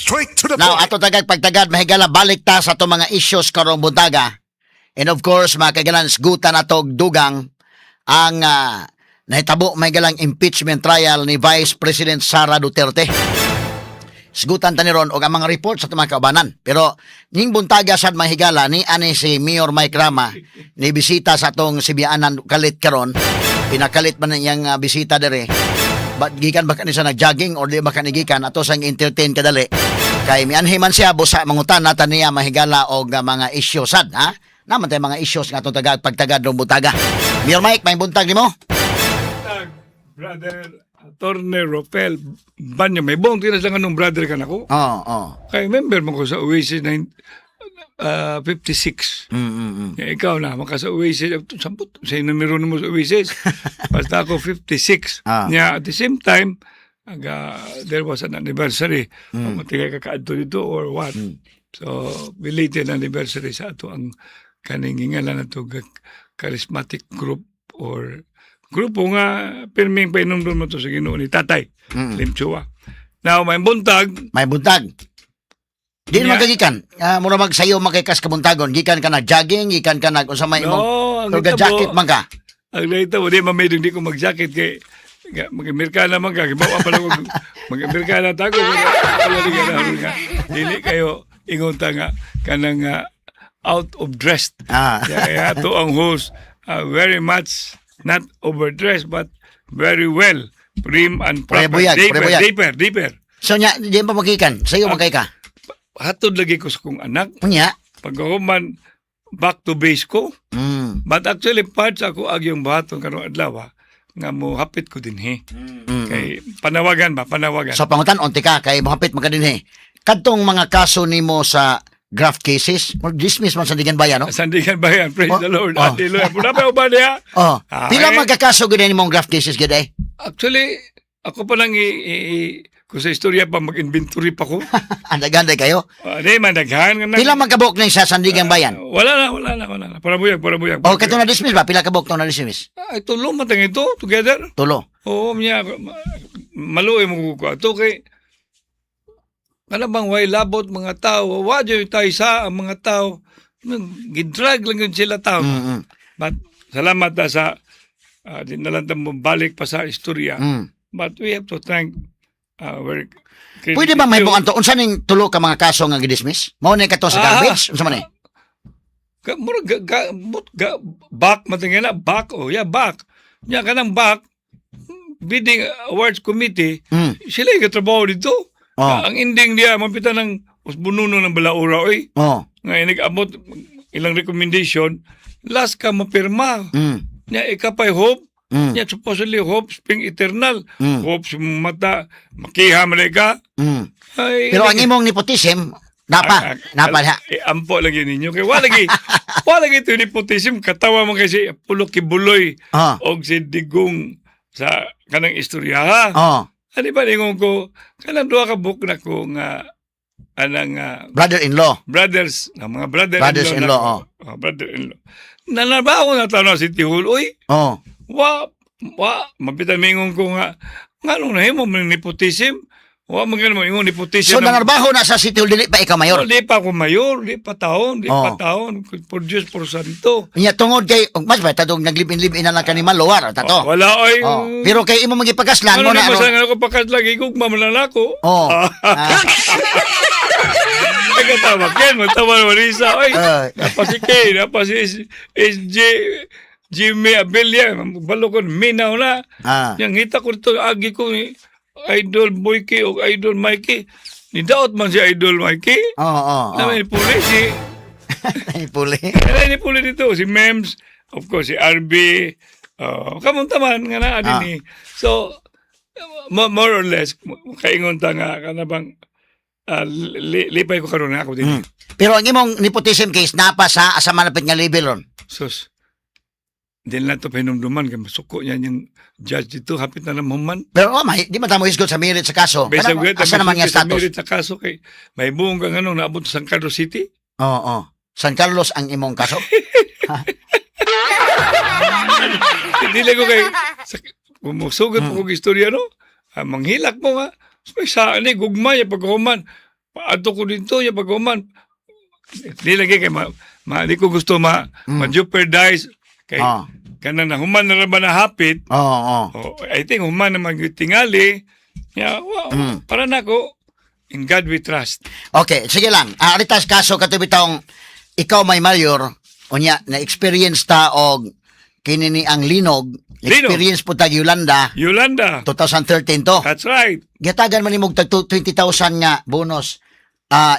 Straight to the Now, point. Ato tagag pagtagad, mahigala, balik ta sa ato mga issues karong buntaga. And of course, mga kaigalan, sgutan nato og dugang ang nahitabo, mahigalang, impeachment trial ni Vice President Sara Duterte. Sgutan ta ni ron og ang mga report sa atong mga kaubanan. Pero ning buntaga sad, mahigala, ni ani si Mayor Mike Rama ni bisita sa atong Sibianan kalit karon. Pinakalit man niyang bisita dere. But gikan ba kani sa nag-jogging or di ba kani gikan, ato sang entertain kadali. Kay mianhi man siya, busa mangutan nata niya, mahigala, og mga isyu sad, ha? Naman tayo mga issues nga atong tagag pagtagad rong buntaga. Mayor Mike, may buntag nimo? Tag, Brother Attorney Rofel Banyo. May buong tinas lang anong brother ka nako. Oo. Kay member mo ko sa Oasis 9, 56. Ya, ikaw na, maka sa Oasis, samput, sa numero mo sa Oasis. Basta ako 56. Nya, at the same time, aga, there was an anniversary. Mm. Matigay ka kaadto dito or what. So, belated anniversary sa ato ang kaning hingalan na to charismatic group or grupo nga pirming painumdum mo to sa Ginoo ni Tatay Lim Chua. Now, may buntag, May buntag. Di naman ka gikan. Mura magsayo makaikas kabuntagon. Gikan ka nag jogging, gikan ka nag unsa may imong No, ang pero itabo- jacket man ka. Ang nahitabo, di mamidong di ko mag-jacket kay mag-Amerikana man ka, gibawa pa lang mag-Amerikana ta ko. Wala di ka na nga. Dili kayo ingon ta nga kanang out of dressed. Kaya ato ang host very much not overdressed but very well prim and proper. Prebuyag, Deeper, prebuyag. Deeper, deeper. So nya di pa magikan. Sayo man kay ka. Hatod lagi ko sa kong anak. Unya. Pag ako man back to base ko. But actually parts ako agyong buhaton karong adlaw nga mo hapit ko dinhi. Kay panawagan ba, panawagan. So pangutan unti ka kay mohapit man ka dinhi. Kadtong mga kaso nimo sa graft cases, or dismiss man sa Sandiganbayan, no? Sandiganbayan, praise Oh, the Lord. oh. Hallelujah. Puna pa uban niya. Oh. Pila eh. magkakaso gid nimong graft cases gid eh? Actually, ako pa lang kung sa istorya pa mag-inventory pa ko. Andaganday kayo. Di man daghan nga na. Pila man kabuok ning sa Sandiganbayan? Wala na, wala na, wala na. Para buyag, para buyag. Oh, kato na dismiss ba? Pila kabuok to na dismiss? Ay, tulo man tang ito together. Tulo. Oo, niya maluoy mo ko ato kay kana bang way labot mga tao, wa jud tayo sa ang mga tao. Gidrag lang yun sila tao. But salamat na sa di na lang ta balik pa sa istorya. But we have to thank our Pwede ba may bukan to? Unsa ning tulo ka mga kaso nga gidismiss? Mao ni kato sa garbage? Unsa man ni? Ga, mura, ga, ga, but, ga, back matingin na back, oh yeah, back nya kanang back bidding awards committee, sila yung katrabaho dito. Ang ending niya mapita ng usbununo ng balaura oy nga inig-abot ilang recommendation, last ka mapirma nya ikapay hope nya supposedly hope spring eternal, hope sa mata makiha man ka. Ay, Pero ang imong nepotism napa, napa ha. Eh, ampo lagi ninyo kay wa lagi ito nepotism, katawa man kasi Apollo Quiboloy og si Digong sa kanang istorya, ha. Ani ba ingon ko kanang duha ka book na ko nga anang Brother-in-law. Brothers na mga brother Brothers-in-law, na, oh, brother-in-law. Nanarbaho na tanaw si Tihul, uy. Wa wa mapitan mingon ko nga nganong nahimo man nepotism, wa man mo ingon nepotism. So nangarbaho na sa City Hall dili pa ikaw mayor. Oh, di pa ako mayor, di pa taon, di pa taon, produce por santo. Nya tungod kay og mas ba tadong naglibin-libin na lang kani Malowar tato. Oh, wala ay. Oh. Pero kay imo magipakaslan Ano mo na na ano? ano. Ako pakas lagi gugma man lang ako. Oh. Nagkatawa Ken, matawa Marisa. Oy, Ay. napa si Ken, napa si SJ, Jimmy Abella, balo ko, minaw na. Yang ngita ko dito, agi ko ni Idol Boyke o Idol Mikey. Nidaot man si Idol Mikey. Oo. Namin puli si Ay, puli. Kaya ni puli dito, si Mems, of course, si RB, kamunta man nga na, ni. So, more or less, kaingon ta nga, kana bang, lipay ko karon ako din. Pero ang imong nepotism case napa sa asa malapit nga level ron? Sus, di na to pinumduman, kay masuko niya yung judge dito, hapit na naman. Pero oh, may, di man ta mo hisgot sa merit sa kaso. Based Kana, asa naman nga sa status? merit sa kaso kay may buong kang ano, naabot sa San Carlos City. Oo. San Carlos ang imong kaso? Hindi lang ko kay sa, kung musugot mo kong istorya no, manghilak mo nga. May sa ani gugma ya paghuman. Paadto ko dito ya pag-uman. Di lagi kay di ko gusto ma-jeopardize kay kanang nahuman na ra ba na hapit. Oo, oo. Oh, I think human na magtingali. Ya, wow, para nako, in God we trust. Okay, sige lang. Aritas kaso kato bitawng ikaw may mayor, unya na experience ta og kini ni ang linog, Linog. Experience po tag Yolanda, Yolanda. 2013 to. That's right. Gihatagan man nimog tag 20,000 nga bonus,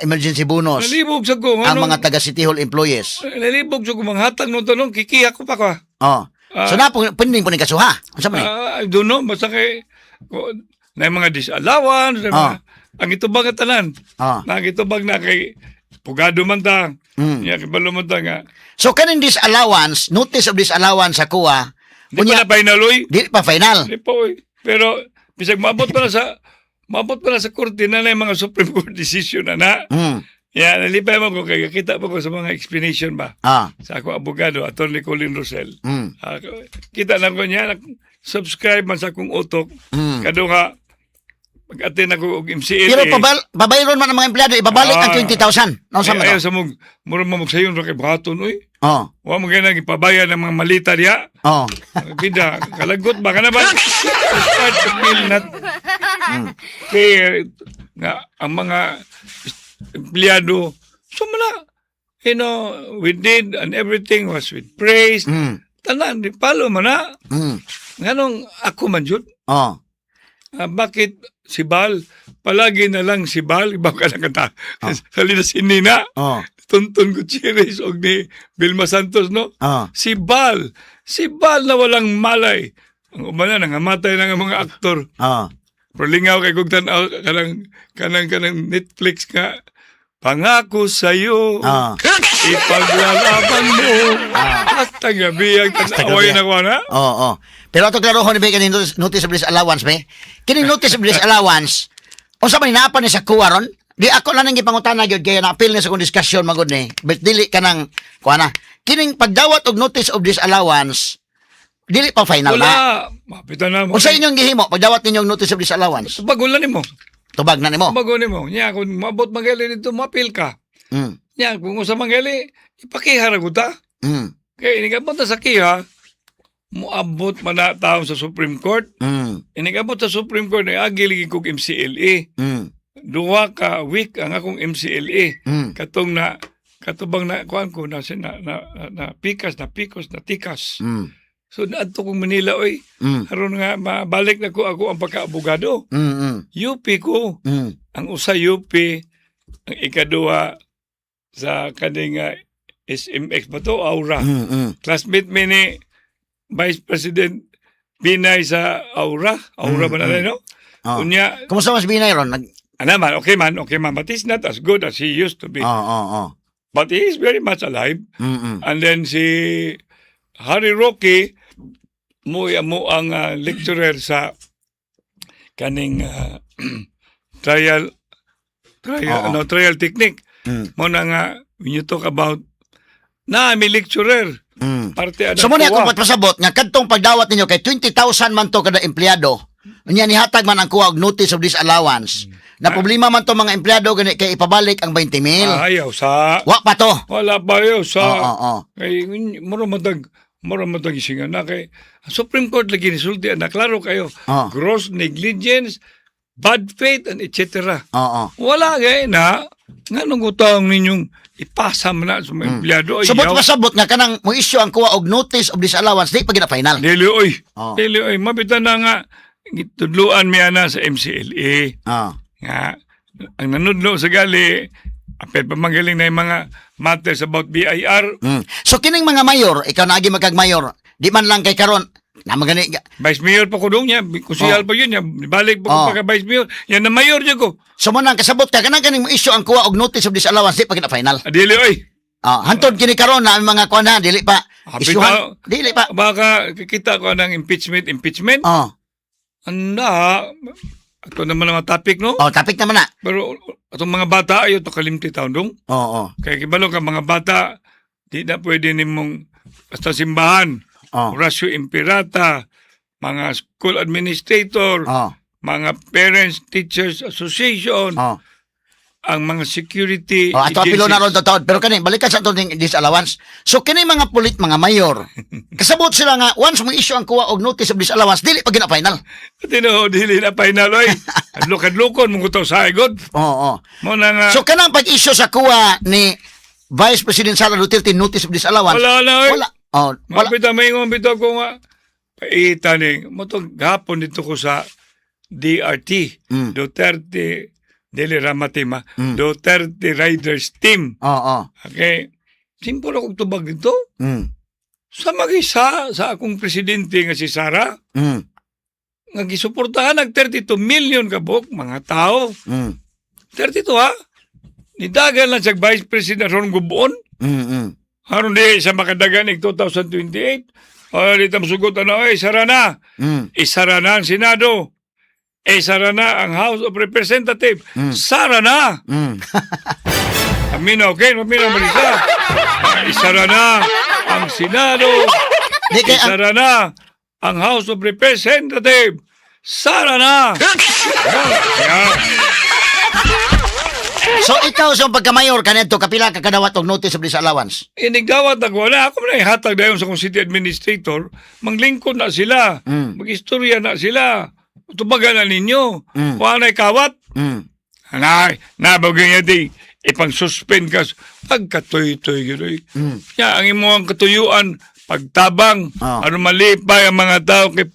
emergency bonus Nalibog sa ko. ang mga taga City Hall employees. Nalibog sa ko manghatag no tanong kikiha ko pa ko. Oh. So na po pending po ni kasuha. Unsa man ni? I don't know basta kay na yung mga disallowance, na mga, ang itubag ang tanan. Na ang itubag na kay pugado man ta. Ya kibalo man ta nga. So kaning disallowance, notice of disallowance sa kuha, Di pa unya na final oy. di pa final. Di pa oy. Pero bisag maabot pa na sa korte na na yung mga Supreme Court decision na na. Ya, nalipay mo ko kay kita pa ko sa mga explanation ba sa ako abogado, Attorney Colin Rosell. Kita na ko niya, subscribe man sa akong utok. Kaduha, pag-attend ako og MCLA. Pero babayron man ang mga empleyado, ibabalik ang 20,000. Unsa man Ayaw to? sa mong, mura mo magsayon ra kay buhaton, uy. Wa mo ganang ipabayan ng mga malita diya. Bida, kalagot ba ka na ba? Start to feel not fair nga ang mga empleyado. So muna, we did and everything was with praise. Tanan, di palo man na. Nganong ako man jud? Bakit si Bal? Palagi na lang si Bal. Iba ka na kanta. Sali na si Nina. Tonton Gutierrez og ni Vilma Santos, no? Si Bal. Si Bal na walang malay. Ang uban na, nangamatay na nga mga aktor. Pero lingaw kay kung tanaw, kanang Netflix nga, "Pangako sa'yo, ipaglalaban mo." Hasta gabi ang tanaway gabi. Na ko na. Oo. Pero ato klarohon ni kaning notice of disallowance be. Kining notice of disallowance, unsa man naa pa ni sa kuha ron? Di ako lang nang gipangutana gyud kay na-appeal ni sa akong discussion magud ni. But dili ka nang kuha na. Kining pagdawat og notice of disallowance, dili pa final Wala. na. Mapitan na mo. Unsa inyong gihimo pagdawat ninyong notice of disallowance? Tubagon lang nimo. Tubag na nimo. Tubagon nimo. Nya kung maabot magali dito, mapil ka. Nya kung usa magali, ipakiha ra gud ta. Kay inigabot na sa kiha, moabot man na taon sa Supreme Court. Inigabot sa Supreme Court, agi lagi kog MCLA. Duha ka week ang akong MCLA. Katong na katubang na kuan ko na na na, na, na pikas na pikos na tikas. So naadto kong Manila oy. Aron nga mabalik na ko ako ang pagkaabogado. UP ko. Ang usa UP, ang ikaduha sa kaning SMX ba to? Aura. Classmate mi ni Vice President Binay sa Aura. Aura ba na no? Oh. Unya, Kumusta mas Binay ron? Nag ana man, okay man, but he's not as good as he used to be. Oo. But he is very much alive. And then si Harry Roque, mo ang lecturer sa kaning trial trial ano, trial technique. Mo na nga when you talk about na may lecturer parte ana So mo ni kuha. akong pasabot nga kadtong pagdawat ninyo kay 20,000 man to kada empleyado. Unya nihatag man ang kuha og notice of disallowance. Na problema man to mga empleyado gani kay ipabalik ang 20,000. Ayaw sa Wa pa to. Wala pa ayaw sa Oo. Kay mura matag isinga na kay ang Supreme Court lagi nisulti na klaro kayo, gross negligence, bad faith and etc. Wala gay na nganong utang ninyong ipasa man na sa mga empleyado. Ay, So mo yaw. pasabot nga kanang mo issue ang kuha og notice of disallowance di pa gina final. Dili oy. Oo. Dili oy, mabitan na nga gitudluan mi ana sa MCLA nga ang nanudlo sa gali apel pa magaling na yung mga matters about BIR. So kining mga mayor, ikaw naagi magkag mayor, di man lang kay karon na magani Vice Mayor pa ko dong niya, kusihal pa yun niya, balik pa ko pa ka Vice Mayor. Yan na mayor niya ko. So mo nang kasabot ka kanang kaning mo issue ang kuha og notice of disallowance di pa gina final. Dili oy. Hantod kini karon na ang mga kuha na dili pa Happy isyuhan ka. dili pa. Baka kikita ko ng impeachment, impeachment. Anda, ato naman ang mga topic, no? Oh, topic naman na. Pero atong mga bata, ayo to kalimti taon dong. Oo. Kaya kibalo ka mga bata, di na pwede nimong basta simbahan, Horacio Imperata, mga school administrator, mga Parents Teachers Association, Ang mga security Oh, ato apilo na ron agencies. taon. Pero kani balikan sa ato ning disallowance. So kini mga pulit, mga mayor, kasabot sila nga once mo issue ang COA og notice of disallowance, dili pa gina final. Tinuod, dili na final oy. Adlok-adlokon mo ko sa igod. Oo. Mo na nga So kanang pag-issue sa COA ni Vice President Sara Duterte notice of disallowance. Wala na oy. Wala. Oh, wala. Mapita may ingon bitaw ko nga paita ni mo to gapon dito ko sa DRT, Duterte dili Rama Team, ah. Duterte Riders Team. Oo. Okay. Simple akong tubag dito. Sa mag-isa sa akong presidente nga si Sara, nga gisuportahan nag 32 million kabuk mga tao. 32 ha. Nidagan lang siya Vice President ron gubuon. Aron di siya makadagan ig 2028. O di ta musugot ano, ay sara na. Isara na ang Senado. Isara na ang House of Representatives. Sara na. Aminaw, okay? Aminaw, Marisa. Isara na ang Senado. Di kay ang Isara na ang House of Representatives. Sara na. Yeah. So ikaw sa pagka-mayor kanadto kapila ka kadawat og notice of disallowance? Inigdawat ako na ako na ihatag dayon sa kong city administrator, manglingkod na sila, magistorya na sila, tubagan na ninyo, wala na'y kawat. Anay, nabagay niya di, ipang-suspend ka, pagkatuy-tuy yun. Oy. Ya, ang imong katuyuan, pagtabang, Oh. ano malipay ang mga tao kay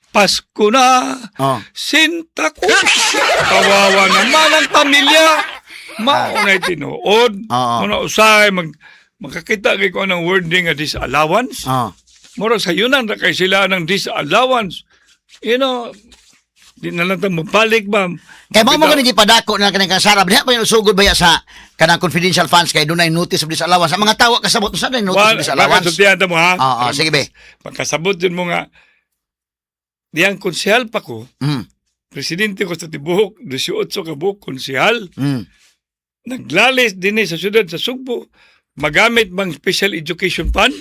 Pasko na, sinta ko, kawawa naman ang pamilya. Maunay tinuod, muna usahay, makakita kay ko ng wording nga disallowance. Mura sa yunan ra kay sila ng disallowance. Di na lang ta mabalik ba? Kay mao mo gani gipadako na kanang kang Sara, diha pa yung sugod ba ya sa kanang confidential funds kay dunay notice of disallowance. Ang mga tawo kasabot sa dunay notice of disallowance. Baka mo ha? Oo, sige be. Pagkasabot yun mo nga, diyang konsehal pa ko, presidente ko sa tibuok, 18 ka buok, konsehal, naglalis din sa syudad sa Sugbo, magamit bang Special Education Fund?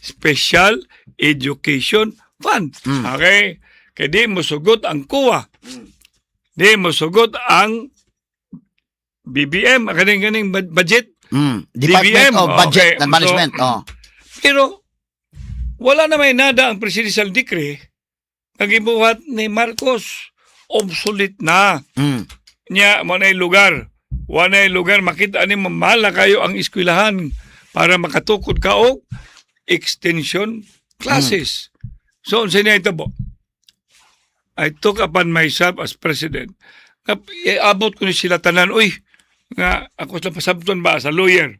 Special Education Fund. Okay? Kaya di mo sugot ang COA. Di mo sugot ang BBM, ang kaning-kaning budget. Department DBM, of Budget okay. and Management. So, pero wala na may nada ang presidential decree nga gibuhat ni Marcos. Obsolete na. Nya, mo na lugar. Wala na lugar. Makita ni mahal na kayo ang eskwelahan para makatukod ka og extension classes. So, unsa niya ito po? I took upon myself as president. Nga, iabot ko ni sila tanan, uy, nga ako sa pasabton ba as a lawyer,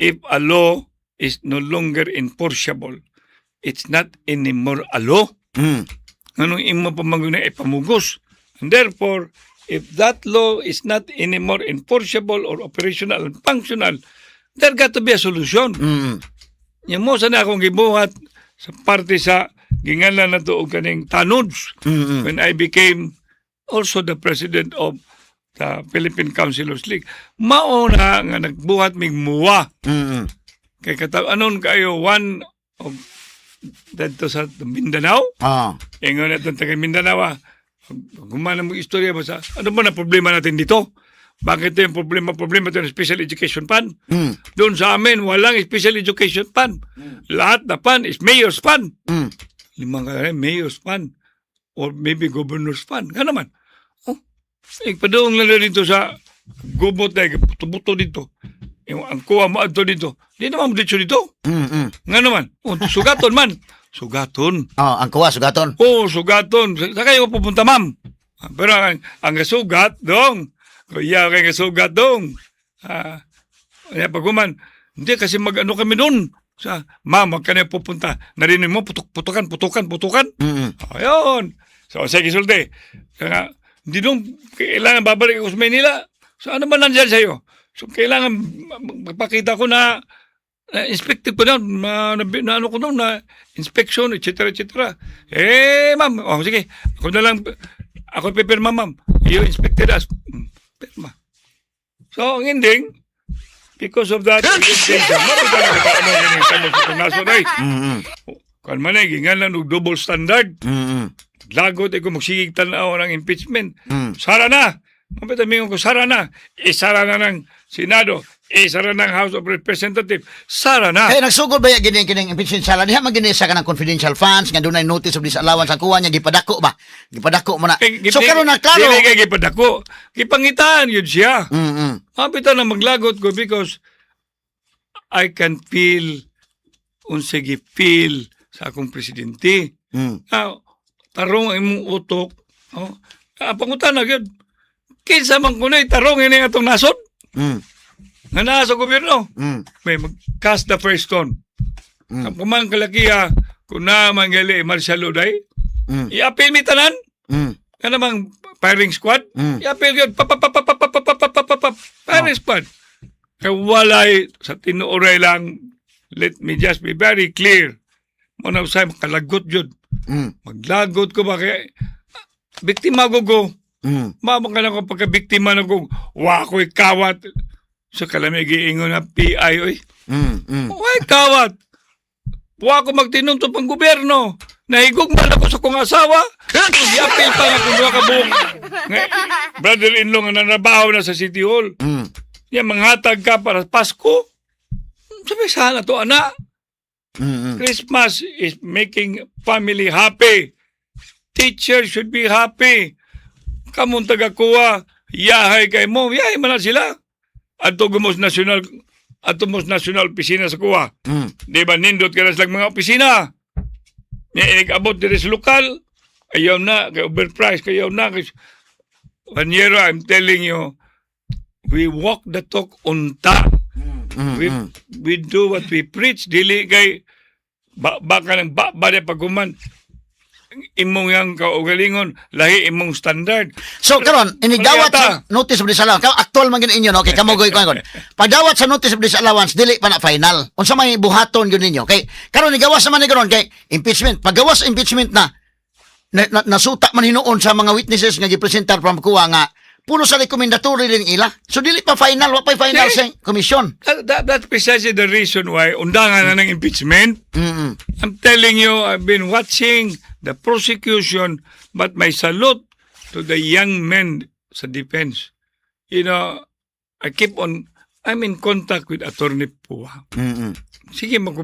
if a law is no longer enforceable, it's not anymore a law. Anong imo pamaguna ipamugos. And therefore, if that law is not anymore enforceable or operational and functional, there got to be a solution. Nya mo sa na akong gibuhat sa parte sa gingalan na to og kaning tanods when I became also the president of the Philippine Councilors League. Mao na nga nagbuhat mig muwa kay kataw anon kayo one of dadto sa Mindanao. Ingon natin taga Mindanao ah. Gumana mo istorya ba sa ano ba na problema natin dito? Bakit yung problema problema ito ng Special Education Fund? Doon sa amin walang Special Education Fund. Lahat na fund is Mayor's Fund. Limang ka rin, Mayor's Fund or maybe Governor's Fund. Nga naman. Oh, ipadoong lang na dito sa gubot na buto-buto dito. Yung ang kuha mo adto dito. Di naman mo dito dito. Nga naman. Oh, sugaton man. Sugaton. Oh, ang COA sugaton. Oo, sugaton. Sa kayo pupunta, ma'am? Pero ang kasugat, dong. Kuya kay kasugat, dong. Ah, kaya pag human, hindi kasi mag-ano kami doon. Sa, ma'am, wag ka na pupunta. Narinig mo, putok, putukan, putukan, putukan. Ayun. So, sige, sulti. Kaya nga, hindi doon, kailangan babalik ako sa Manila. So, ano ba nandyan sa'yo? So, kailangan magpakita ko na na inspected ko na, na ano ko doon, na inspection, etc., etc. Eh, ma'am, oh, sige, ako na lang, ako pipirma, ma'am. You inspected us. Pirma. So, ang ending, because of that, ano, kan man eh, gingan og double standard. Lagot eh kung magsigig tanaw ng impeachment. Sara na! Mapita mingon ko, sara na. Isara na ng Senado. Isara ng House of Representatives. Sara na. Kaya nagsugod ba ya gini kining impeachment sala diha man gini sa kanang confidential funds nga dunay notice of disallowance ang kuha niya, gipadako ba? Gipadako mo na. Eh, So karon na klaro. Dili kay gipadako. Gipangitaan yun siya. Mapita na maglagot ko because I can feel unsay gi-feel sa akong presidente. Ah, tarong ang imong utok. Oh, pangutan na gyud. Kinsa man kuno'y tarong ini atong nasod nga naa sa gobyerno? May mag-cast the first stone. Ang kumang kalakiha, kung na manggali martial law day, i-appeal mi tanan. Nga namang firing squad, i-appeal yun. Pa, pa, pa, pa, pa, pa, pa, pa, pa, pa, pa, pa, firing squad. Kaya walay sa tinuoray lang, let me just be very clear. Muna usay makalagot yun. Maglagot ko ba kaya biktima ko ko. Mama ka na ko pagka-biktima na ko, wa ko'y kawat. Sa kalamig giingon na PI, oy. Way kawat. Wa ko magtinunto pang gobyerno. Nahigog man ako sa kong asawa. Iapil pa nga kung duha ka buok. Nga, brother-in-law nga nanrabaho na sa City Hall. Ya, manghatag ka para Pasko. Sabi sana to, ana. Christmas is making family happy. Teachers should be happy. Kamong taga-kuha, yahay kay mo, yahay man na sila. Ato mos national opisina sa kuha. Di ba nindot ka na silang mga opisina? Nga inig-abot diri sa lokal, ayaw na, kay overprice, kayaw na. Kay Panyero, I'm telling you, we walk the talk unta. We do what we preach. Dili kay ba, baka ng ba, ba na pagkuman imong yang kaugalingon, lahi imong standard. So karon inigdawat sa Palyata. notice of disallowance. Ka actual man gyud inyo, no, kay kamo goy ko. Pagdawat sa notice of disallowance, dili pa na final. Unsa may buhaton gyud ninyo? Kay karon nigawas naman ni karon kay impeachment. Paggawas impeachment na, na, na nasuta man hinuon sa mga witnesses nga gipresentar from kuha nga pulo sa recommendatory rin ila. So dili pa final, wa pa final Eh. sa komisyon. That's precisely the reason why undangan na ng impeachment. I'm telling you, I've been watching the prosecution, but my salute to the young men sa defense. I keep on, I'm in contact with Attorney Pua. Sige mo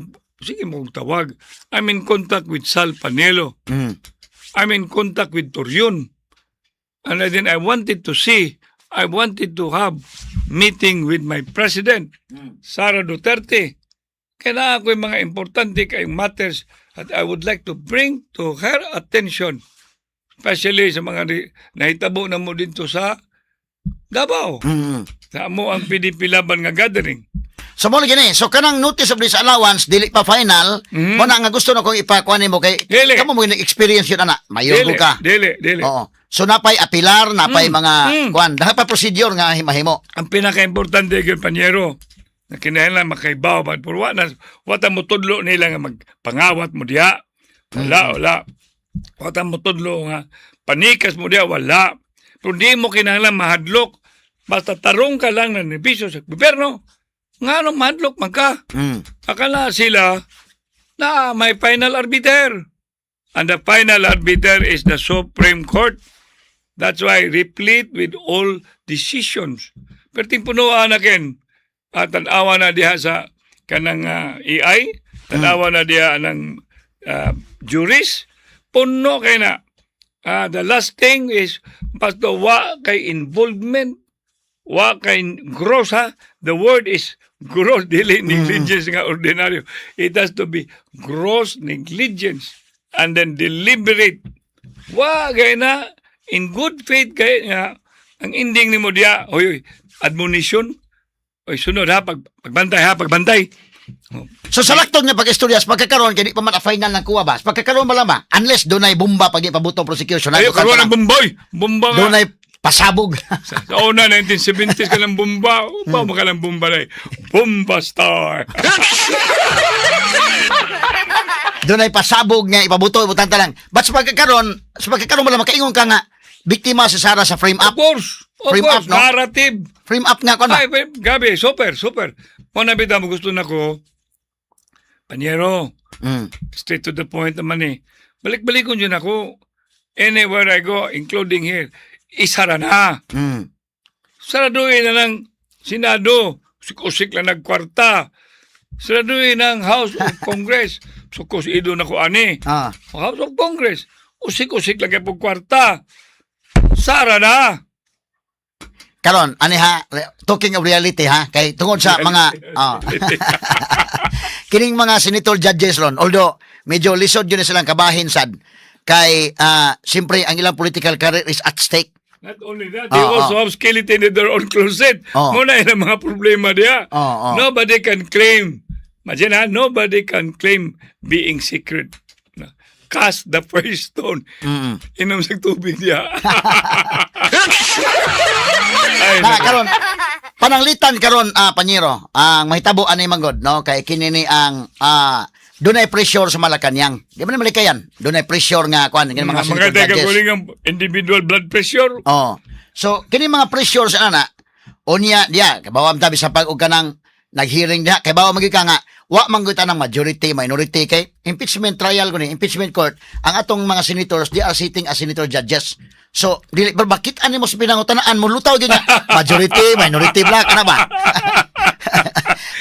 tawag. I'm in contact with Sal Panelo. I'm in contact with Torion. And then I wanted to have meeting with my president, Sara Duterte. Kaya ako yung mga importante kayong matters at I would like to bring to her attention, especially sa mga nahitabo na mo dito sa Davao. Sa amo ang PDP Laban nga gathering. So mo gini, so kanang notice of disallowance dili pa final. Mo na nga gusto na kong ipakuan nimo kay Dili. kamo mo experience yun ana. Mayor Dili, ka. dili, dili. Oo. So napay apilar, napay mga kuan, dapat pa procedure nga mahimo. Ang pinaka-importante kay Panyero, na kinahanglan makaibaw ba pero wa na wa ta mo tudlo nila nga magpangawat mo diha, wala, wala. Wa ta mo tudlo nga panikas mo diha, wala. Pero di mo kinahanglan mahadlok basta tarong ka lang ng nerbisyo sa gobyerno. Ngano mahadlok man ka? Akala sila na may final arbiter, and the final arbiter is the Supreme Court. That's why replete with all decisions. Pero punuan na ken at tanawa na diha sa kanang AI, tanawa na diha ng juris, puno kay na. The last thing is basta wa kay involvement, wa kay gross ha. The word is gross, dili negligence nga ordinaryo. It has to be gross negligence and then deliberate. Wa kay na in good faith kay nga ang ending nimo diya, oy, oy, admonition. Oy, sunod ha, pagbantay ha, pagbantay. So sa laktod nga pag-istorya, sa pagkakaroon kay di pa man a final ng kuha ba? Sa pagkakaroon ba lang ba? Unless dunay bomba pag ipabuto prosecution. Ayo karon ang bomboy. Bomba nga. Dunay pasabog. Sa una, 1970s ka ng bomba. Upa mo ka ng bomba na. Bomba star. Dunay pasabog nga ipabuto ibutan ta lang. But sa pagkakaroon mo lang makaingon ka nga biktima si Sara sa frame Of up. course. Of Frame course. up, no? Narrative. Frame up nga kon ba? Ay, gabi, super, super. Mo na bitaw mo gusto na ko. Panyero, straight to the point naman eh. Balik-balikon yun ako. Anywhere I go, including here, isara na. Saraduhin na ng Senado. Usik-usik lang nagkwarta. Saraduhin ang House of Congress. Sukos ido na ko ani. House of Congress. Usik-usik lang kay kwarta. Sara na. Karon, ani ha, talking of reality ha, kay tungod sa mga kining mga senator judges ron, although medyo lisod yun na silang kabahin sad kay siyempre ang ilang political career is at stake. Not only that, they also have skeleton in their own closet. Muna ilang mga problema diya. Nobody can claim, imagine ha, nobody can claim being secret. No. Cast the first stone. Inom sa tubig diya. Ay, Na nako. Karon pananglitan karon, panyero, ang mahitabo ani manggod, no, kay kini ni ang dunay pressure sa Malacañang. Di ba na malikayan? Dunay pressure nga kuan kini mga Mga senator teka judges. kuling ang individual blood pressure. Oh. So kini mga pressure sa ana unya diya kabaw tabi sa pag og kanang nag-hearing diha kay bawa magyud ka nga wa man gyud ng majority minority kay impeachment trial kuno, impeachment court, ang atong mga senators, they are sitting as senator judges. So dili pero bakit ani mo sa pinangutanaan mo lutaw gyud nga majority minority black ana ba?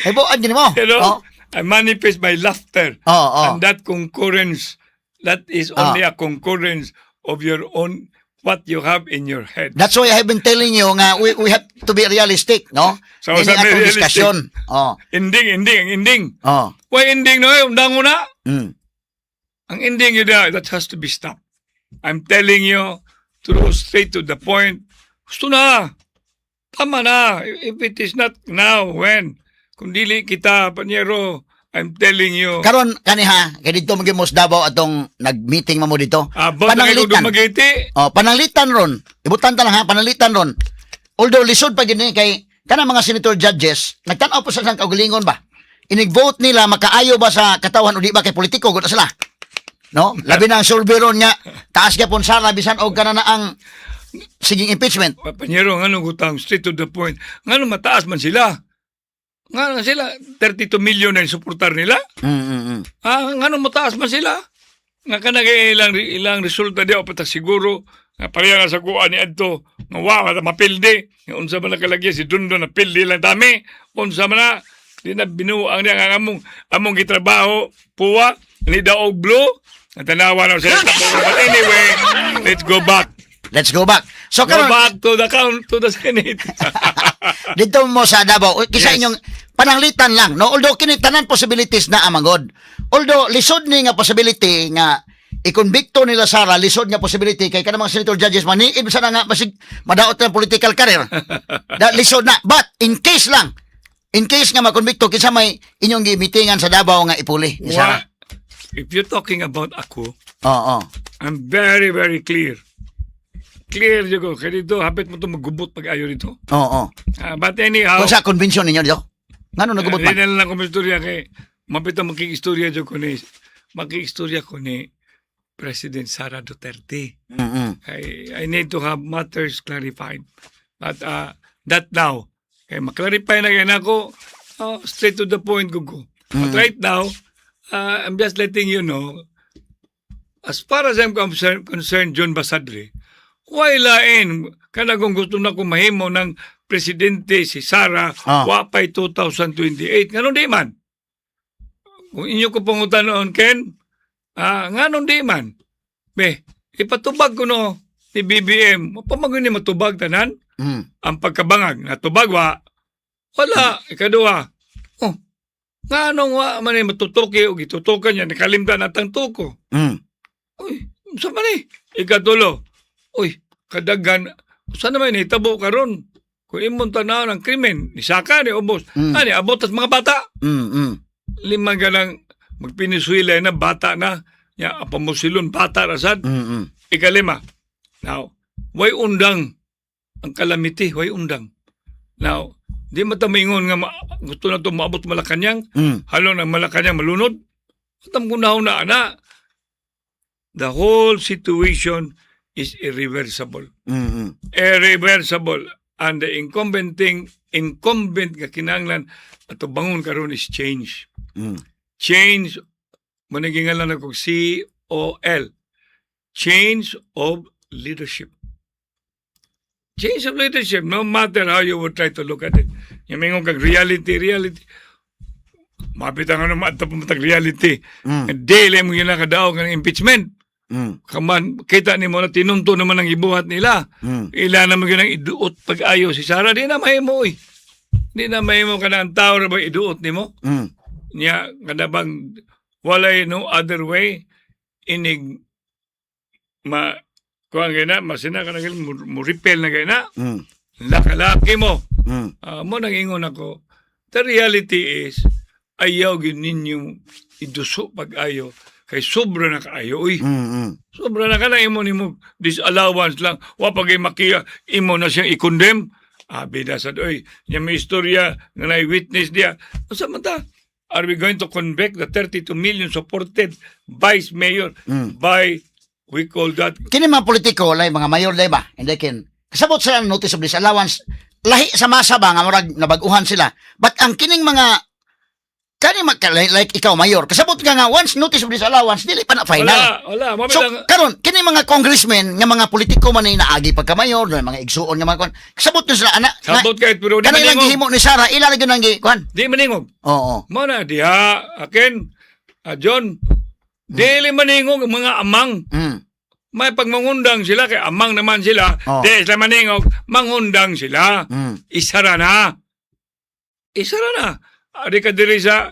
Hibuan gyud mo. I manifest my laughter. Oh. And that concurrence, that is only a concurrence of your own, what you have in your head. That's why I have been telling you nga we have to be realistic, no? So, Ini sa atong realistic. discussion. Oh. Ending, ending, ang ending. Why ending no? Undang na. Ang ending yun na, that has to be stopped. I'm telling you, to go straight to the point. Gusto na. Tama na. If it is not now, when? Kung dili kita, panyero, I'm telling you. Karon kaniha kay didto man gyud mo sa Davao atong nag-meeting man mo dito. Abot na kayo Pananglitan. Dumaguete. Oh, pananglitan ron. Ibutan ta lang ha, pananglitan ron. Although lisod pa gyud ni kay kanang mga senator judges, nagtan-aw po sa silang kaugalingon ba? Inig-vote nila makaayo ba sa katawhan o di ba kay politiko gud na sila. No? Labi na ang survey ron nga taas gyapon sara bisan og kana na ang siging impeachment. Panyero, nga nung gutang, straight to the point. Nga nung mataas man sila. Nga nung sila, 32 million na yung suportar nila. Ah, nga nung mataas man sila. Nga ka ilang, ilang resulta di o patak siguro. Nga pareha na sa kuha ni Adto. Nga wow, mapildi. Nga unsa man nakalagay si Dundo na pildi lang dami. Unsa man na, di na binuang niya nga among, among gitrabaho, puwa, ni daog blue. Natanawa na sila. But anyway, let's go back. Let's go back. So Go karon back to the count to the Senate. Dito mo sa Davao, kisa inyong pananglitan lang, no? Although kini tanan possibilities na amangod. Although lisod ni nga possibility nga ikonbikto nila Sara, lisod nga possibility kay kanang mga senator judges maniid sa na nga basig madaot ng political career. Da, lisod na. But in case lang, in case nga makonbikto, kinsa may inyong gimitingan sa Davao nga ipuli ni Sara? If you're talking about ako, Oo. I'm very, very clear. Clear you go. Kaya dito, hapit mo ito magubot pag ayo dito. Oo. Ah, but anyhow, Kung sa convention ninyo dito? Ngano nagubot hindi man? na lang ko istorya kay mapit ang makikistorya dyan ko ni makikistorya ko ni President Sara Duterte. I need to have matters clarified. But that now, kay maklarify na kaya nako, straight to the point ko ko. But right now, I'm just letting you know, as far as I'm concerned, John Basadre, why lain? Kana kung gusto na ko mahimo ng presidente si Sara, wa pa'y 2028. Nganong di man? Kung inyo ko pangutanoon, Ken, nganong di man? Be, ipatubag ko no ni BBM. Pamagoy ni matubag tanan. Ang pagkabangag, natubag wa. Wala. Ikaduha. Oh, nganong wa man ni matutuki o gitutukan niya, nakalimtan natang tuko. Uy, sa man eh? Ikatulo. Uy, kadagan, saan naman nahitabo karon? Kung imong tanaw ng krimen, ni saka ni ubos. Ani abot tas mga bata. Lima ka lang magpiniswila na bata na. Ya, pamusilon bata ra sad. Ikalima. Now, way undang ang calamity, way undang. Now, di matamingon nga gusto na ito maabot Malacañang, halo ng Malacañang malunod. Atam ko na na ana. The whole situation is irreversible. Irreversible. And the incumbent thing, incumbent nga kinahanglan ato bangon karon is change. Change, managingalan ako C-O-L. Change of leadership. Change of leadership, no matter how you would try to look at it. Yung mingon kag reality, reality. Mapit ang ano, maadto pa matag reality. Dili mo yun nakadaog ng impeachment. Kaman, kita ni mo na tinunto naman ang ibuhat nila. Ila naman yun ang iduot pag-ayo si Sara. Di na mahimo, oy. Di na mahimo ka na ang tao na ba iduot nimo? Niya, kada bang walay no other way, inig ma kuan kay na masina ka na mo, mo repel na kay na lakalaki mo. Ah, mo nang ingon ako, the reality is ayaw gyud ninyo iduso pag-ayo kay sobra na kaayo, uy. Sobra na ka na imo nimo disallowance lang, wa pa kay makiya, imo na siyang i-condemn. Abi na sad, oy. Nya may istorya nga na witness diya. Unsa man ta? Are we going to convict the 32 million supported vice mayor by, we call that Kini mga politiko lay mga mayor lay ba? Hindi kin. Kasabot sila ng notice of disallowance. Lahi sa masa ba nga murag nabag-uhan sila. But ang kining mga kani like ikaw mayor, kasabot ka nga once notice of disallowance dili pa na final. Wala, wala. Mami So lang, karon kini mga congressmen nga mga politiko man ni naagi pagka mayor, no, mga igsuon nga mga kuan. Kasabot na sila ana. nga- Sabot kahit pero di Kanang ilang maningog. gihimo ni Sara, ila ra gyud ang gi kuan. Di maningog. Oo. Mo na diha akin, John, dili maningog ang mga amang. May pagmangundang sila kay amang naman sila. Di sila maningog, mangundang sila. Isara na. Isara na. Ari ka diri sa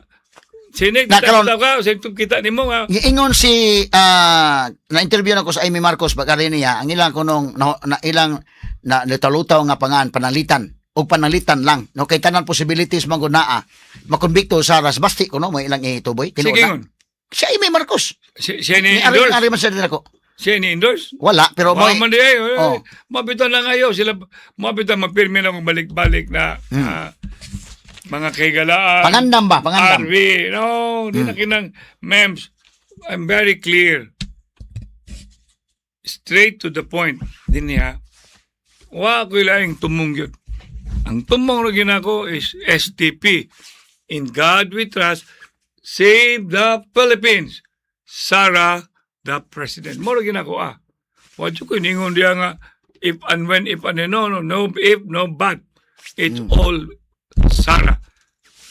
sinig, Na, kita karon- ka, sa kita nimo nga. Giingon si na-interview na ko sa Imee Marcos bagari niya ang ilang kunong na ilang na nitalutaw nga pangan panalitan og panalitan lang, no, kay tanan possibilities man gud naa makonbikto sa ras basti kuno mo ilang ituboy Sige tinuod na. ngon. Si Imee Marcos. Siya ni Ni ari endorse. ari man sa din ako. Siya ni endorse. Wala, pero mo Mo man di ay. Oh. Mapitan na ngayon sila, mapitan mapirmi na kung balik-balik na mga kahigalaan. Pangandam ba, pangandam. RV. No, di na kinang mems. I'm very clear. Straight to the point. Din niya. Wa ko ilaing tumong yun. Ang tumong na ginako is STP. In God we trust. Save the Philippines. Sara the President. Mao ra ginako ah. Wa jud ko ningon diya nga if and when, if and no, no, no if, no but. It's all Sara.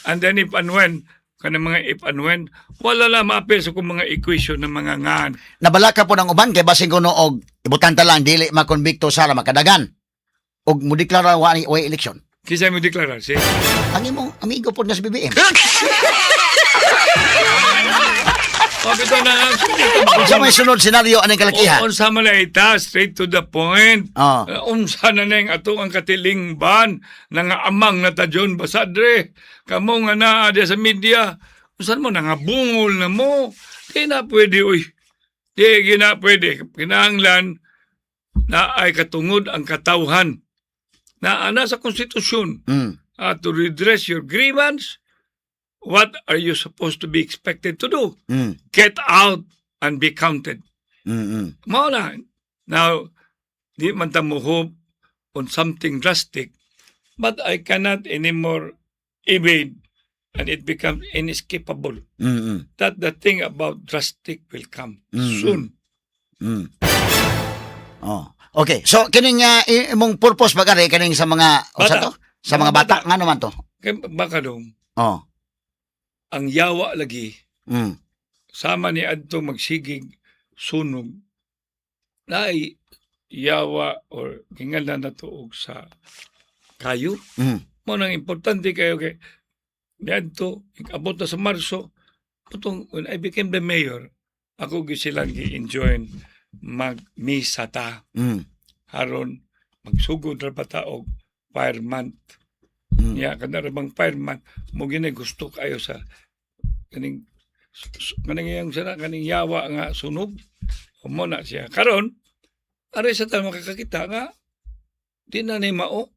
And then if and when, kanang mga if and when, wala na maapil sa kung mga equation ng mga ngan. Nabalaka po ng uban kay basin kuno og ibutan ta lang dili makonbikto Sara makadagan og mo deklara wa ni way election. Kinsa mo deklara? Si, Ang imong amigo po nga sa BBM. Oh, bitaw na ang Unsa may sunod senaryo aning kalakihan? Unsa man na ita, straight to the point. Oh. Unsa na nang ato ang katilingban na nga amang na ta John Basadre. Kamo nga naa diya sa media. Unsa mo nangabungol na mo. Di na pwede, uy. Di gina pwede. Kinahanglan na ay katungod ang katawhan na ana sa konstitusyon to redress your grievance. What are you supposed to be expected to do? Get out and be counted. Mao na. Now, di man ta mo hope on something drastic, but I cannot anymore evade and it becomes inescapable that the thing about drastic will come soon. Oh. Okay. So kining imong purpose ba kare kaning sa mga unsa Bata. to? Sa mga Mga bata bata. ngano man to? Kaya baka dong, ang yawa lagi, sama ni adto magsigig sunog, naay yawa or gingalan na tuog sa kayo. Mo nang importante kayo kay niadto abot na sa Marso putong when I became the mayor, ako gyud silang gi-enjoin magmisa ta aron magsugod ra ba ta og fire month. Niya kana ra bang fire month mo gini gusto kayo sa kaning kaning iyang sana kaning yawa nga sunog mo na siya karon ari sa ta makakakita nga di na ni mao.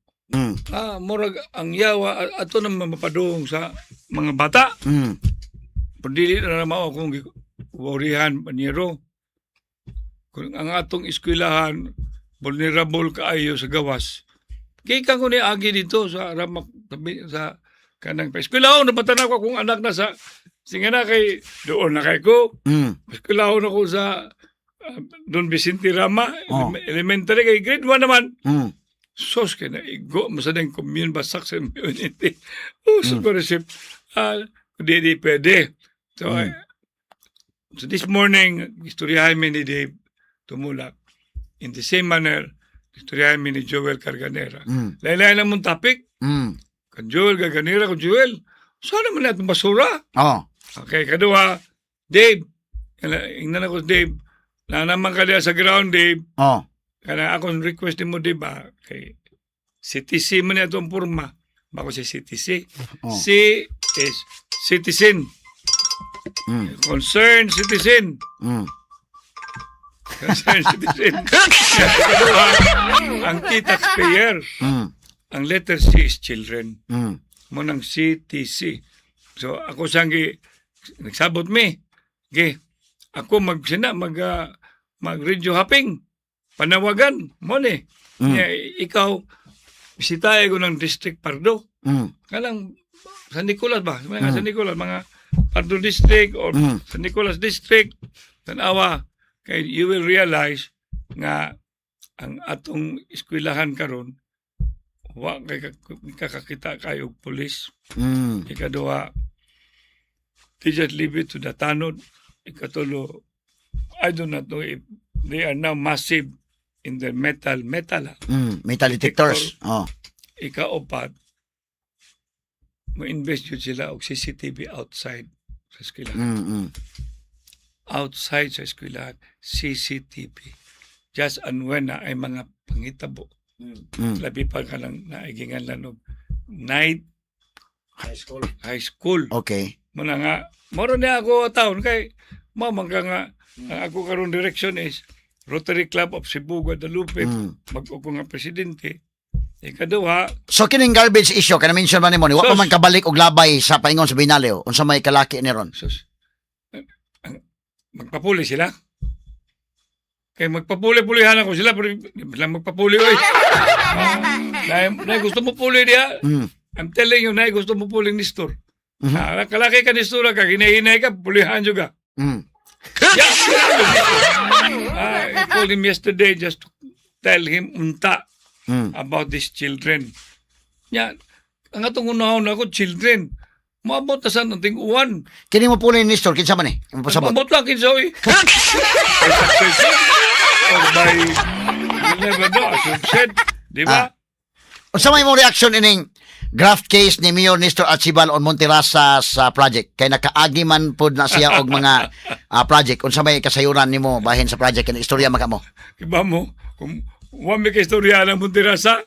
Ah, murag ang yawa ato na mapadung sa mga bata. Pero dili na mao kung worihan panyero. Kung ang atong eskwelahan vulnerable kaayo sa gawas. Gikan ko ni agi dito sa Ramak tabi sa kanang eskwelahon na batanaw ko akong anak na sa sige na kay doon na kay ko. Eskwelahon ako sa Don Vicente Rama elementary kay grade 1 naman. Sos kay naigo mo sa ding commune basak sa community. Oh, so mm. Di pwede. So, so this morning, istoryahan mi ni Dave Tumulak. In the same manner, istoryahan mi ni Joel Carganera. Lain-lain lang mong topic. Kan Joel Carganera, kung Joel, sana man natin basura. Okay, kaduha, Dave, ingnan ako, Dave, na naman ka diya sa ground, Dave. Kana akong request nimo, Dave, ba? Kay CTC man niya itong porma. Bako si CTC. C is citizen. Concerned citizen. Concerned citizen. Kaduha, ang T, taxpayer. Ang letter C is children. Mo nang CTC. So ako siyang nagsabot mi. Ge, ako magsina mag radio hopping. Panawagan mo ni. Nya, ikaw bisitahe ko ng District Pardo. Kanang San Nicolas ba? Mga San Nicolas, mga Pardo District or San Nicolas District. Tanawa kay you will realize nga ang atong eskwelahan karon wa kay kakakita kayo og pulis. Ikaduha, they just leave it to the tanod. Ikatulo, I do not know if they are now massive in their metal, ah. Metal detectors. Oh. Ikaapat, mo-invest yun sila og CCTV outside sa eskwelahan. Outside sa eskwelahan, CCTV. Just and when na ay mga pangitabo. Labi pa ka lang naigingan lang og night High school. High school. Muna nga, moro niya ako taon kay mo man ka nga ang ako karon direction is Rotary Club of Cebu Guadalupe, mag-upo nga presidente. Ikaduha, So kining garbage issue kana mention man nimo ni wa pa Sus. man kabalik og labay sa paingon sa Binaleo unsa may kalaki ni ron? Sus, magpapuli sila. Kay magpapuli-pulihan ako sila, pero di ba sila magpapuli, oy. Ah, nay, gusto mo puli diya? I'm telling you, nay, gusto mo puli Nestor. Ah, kalaki ka Nestor, ka hinahinay ka, pulihan juga. Yeah. I called him yesterday just to tell him unta about these children. Ya, ang atong unahon ako, children. Maabot na sa nating uwan. Kini mo puli ni Nestor kinsa man ni? Imo pasabot. Maabot lang kinsa, oy. By succession or by, you never know, as you've said, di ba? Unsa may imong reaction ining graft case ni Mayor Nestor Archibald on Monterasa sa project kay nakaagi man pod na siya og mga project? Unsa may kasayuran nimo bahin sa project kini istorya maka mo? Iba mo, kung wa may kaistorya ng Monterasa,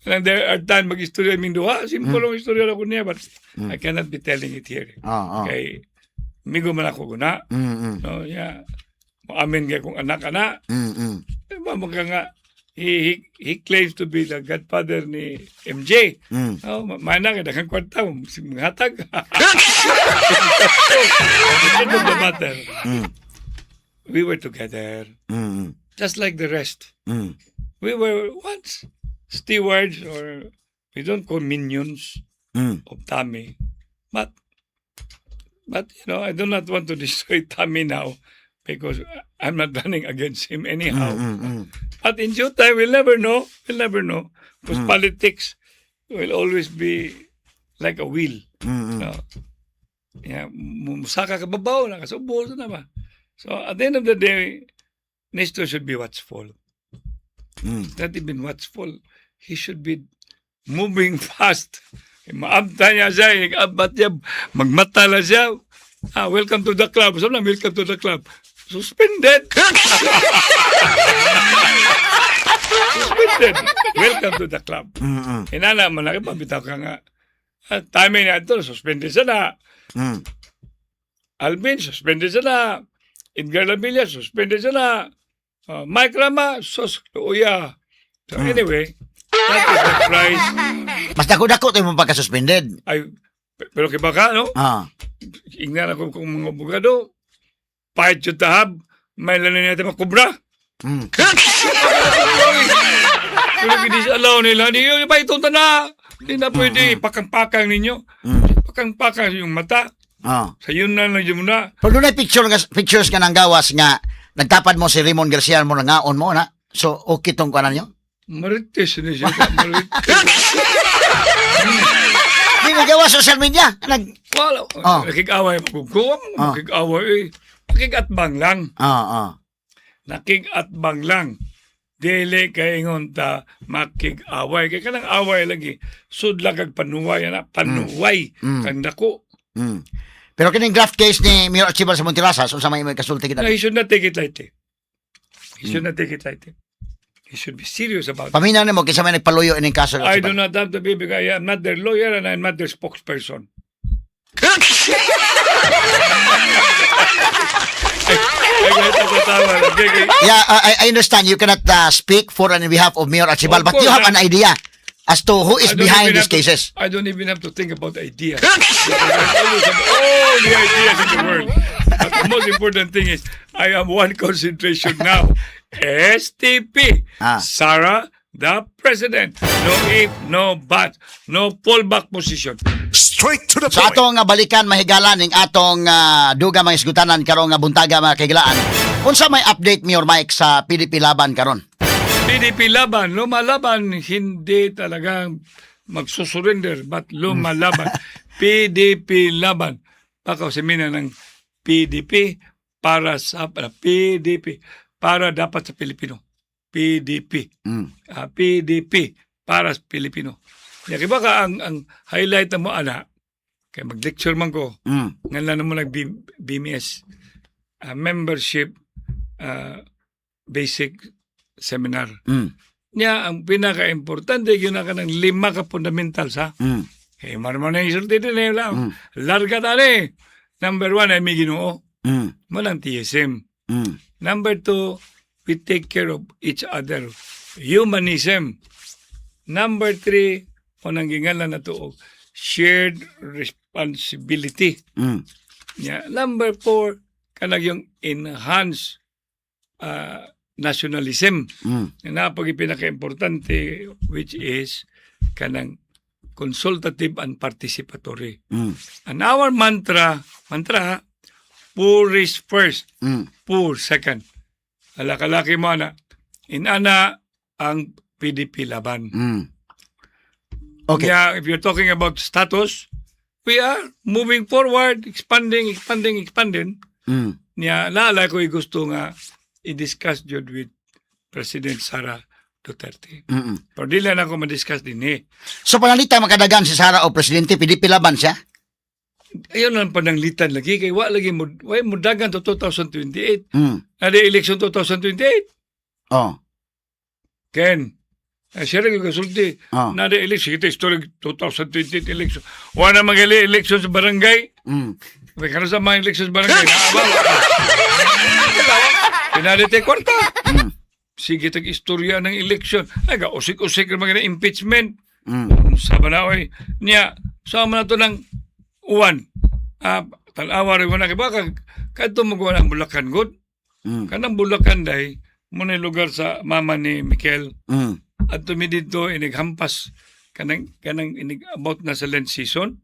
and there are time mag-istorya min duha. Simple ang istorya na ko niya, but I cannot be telling it here. Kay, migo man ako guna. No, yeah. Amin kay kung anak ana. Diba, mga nga, he claims to be the godfather ni MJ. Oh, mana kay daghang kwarta, hatag. The end of the matter, we were together, just like the rest. We were once stewards or we don't call minions of Tommy. But I do not want to destroy Tommy now because I'm not running against him anyhow. But in due time, we'll never know. We'll never know. Because politics will always be like a wheel. No? Yeah, musaka ka babaw, nakasubo na ba? So at the end of the day, Nestor should be watchful. Not even watchful. He should be moving fast. Maabta niya siya, nag-abat niya, magmata lang siya. "Ah, welcome to the club." So, "Welcome to the club." Suspended. Suspended. Welcome to the club. Inana mo na, bitaw ka nga. Ah, timing na ito, suspended siya na. Alvin, suspended siya na. Edgar Lavilla, suspended siya na. Mike Rama, sus, uya. So anyway, that is the price. Mas dako-dako to yung pagka-suspended. Ay, pero kay baka, no? Ingnan ako kung mga abogado, pahit yung tahab, may lanin natin makubra. Pero gidisallow nila, di yun, pa itong tana. Hindi na pwede, pakang-pakang ninyo. Pakang-pakang yung mata. Sa yun na lang yun na. Pero doon ay picture nga, pictures nga nang gawas nga nagtapad mo si Raymond Garcia mo nangaon mo na. So okay tong kuanan nyo? Marites ni siya. Marites. Di mo gawa social media. Nag Wala. Oh. Nakig-away pa ko. Nakig-away eh. Nakig-atbang lang. Oh. Nakig-atbang lang. Dili kay ingon ta makig-away. Kay kanang away lagi. Sudla kag panuway na panuway kang dako. Pero kining graft case ni Mayor Archibald sa Montirasas, unsa may imong kasulti kita? No, he should not take it lightly. He should not take it lightly. He should be serious about it. Paminaw nimo kinsa may nagpaluyo ining kaso ni I do Archibald. not have to be because I am not their lawyer and I'm not their spokesperson. Ay, ay, kahit ako tawa. Okay. Yeah, I understand you cannot speak for and on behalf of Mayor Archibald, Of but you course, have an idea as to who is I don't behind even these have to- cases. I don't even have to think about ideas. Because I always have all the ideas in the world. But the most important thing is I am one concentration now. STP. Sarah, the president. No if, no but, no fallback position. Straight to the So point. atong balikan, mahigala, ning atong duga mga isgutanan karong nga buntaga, mga kahigalaan. Unsa may update, Mayor Mike, sa PDP Laban karon? PDP Laban, lumalaban, hindi talaga magsusurrender, but lumalaban. PDP Laban. Baka simina ng PDP para sa PDP para dapat sa Pilipino. PDP. Ah, PDP para sa Pilipino. Ya kay baka ang highlight na mo ana kay mag-lecture man ko ngan lang mo nag BMS, membership basic seminar. Niya ang pinaka-importante yun na kanang lima ka fundamentals ha. Eh man man ang isulti din eh lang. Larga tani. Number one ay may Ginoo. Mo lang TSM. Number two, we take care of each other. Humanism. Number three, unang gingalan na to, og shared responsibility. Yeah. Number four, kanang yung enhanced nationalism. Na napag pinaka-importante, which is kanang consultative and participatory. And our mantra, mantra, poor is first, poor second. Alakalaki mo ana. Inana ang PDP Laban. Yeah, if you're talking about status, we are moving forward, expanding, expanding, expanding. Niya, naala ko gusto nga i-discuss jud with President Sara Duterte. Pero di lang ako ma-discuss din eh. So panalita makadagan si Sara o presidente, PDP Laban siya? Ayun lang pananglitan lagi kay wa lagi mo wa mo dagan to 2028. Adi election 2028. Ken. Ay, siya rin yung kasulti. Na di election. Kita story 2028 election. Wa na magali election sa barangay. May karon sa mga election sa barangay. Naabang. Pinalite kwarta. Sige, tag istorya ng election. Ay, ga, usik-usik ng mga impeachment. Sa na oy. Niya, sama na to ng uwan. Ah, tanawa rin mo na. Baka, kadto mo gawa ng Bulacan, good. Kanang Bulacan day, mo na yung lugar sa mama ni Mikel. At tumi dito, inighampas, kanang inig about na sa Lent season.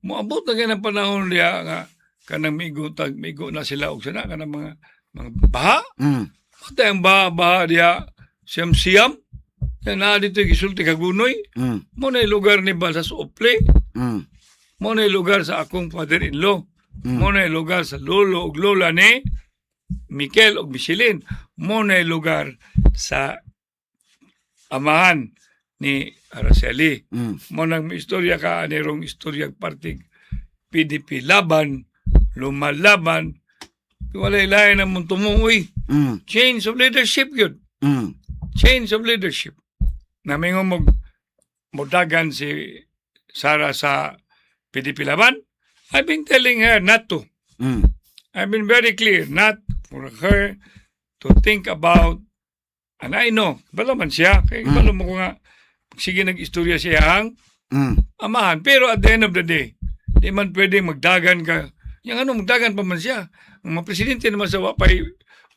Moabot na kay panahon niya nga kanang migo tag migo na sila og sana kanang mga baha. Patay ang baha baha diya siyam siyam. Ya na dito gisulti kagunoy. Mo na yung lugar ni Balsas Ople. Mo na yung lugar sa akong father-in-law. Mo na yung lugar sa lolo ug lola ni Mikel ug Micheline. Mo na yung lugar sa amahan ni Araceli. Mo nang may istorya ka anirong istorya partig PDP Laban, lumalaban, walay lain ang mundo mo, uy. Change of leadership yun. Change of leadership. Namingo mo modagan si Sara sa PDP Laban. I've been telling her not to. I've been very clear not for her to think about, and I know, balo man siya, kaya balo mo ko nga, sige nag-istorya siya ang amahan. Pero at the end of the day, di man pwede magdagan ka. Yung ano, magdagan pa man siya. Ang mga presidente naman sa wapay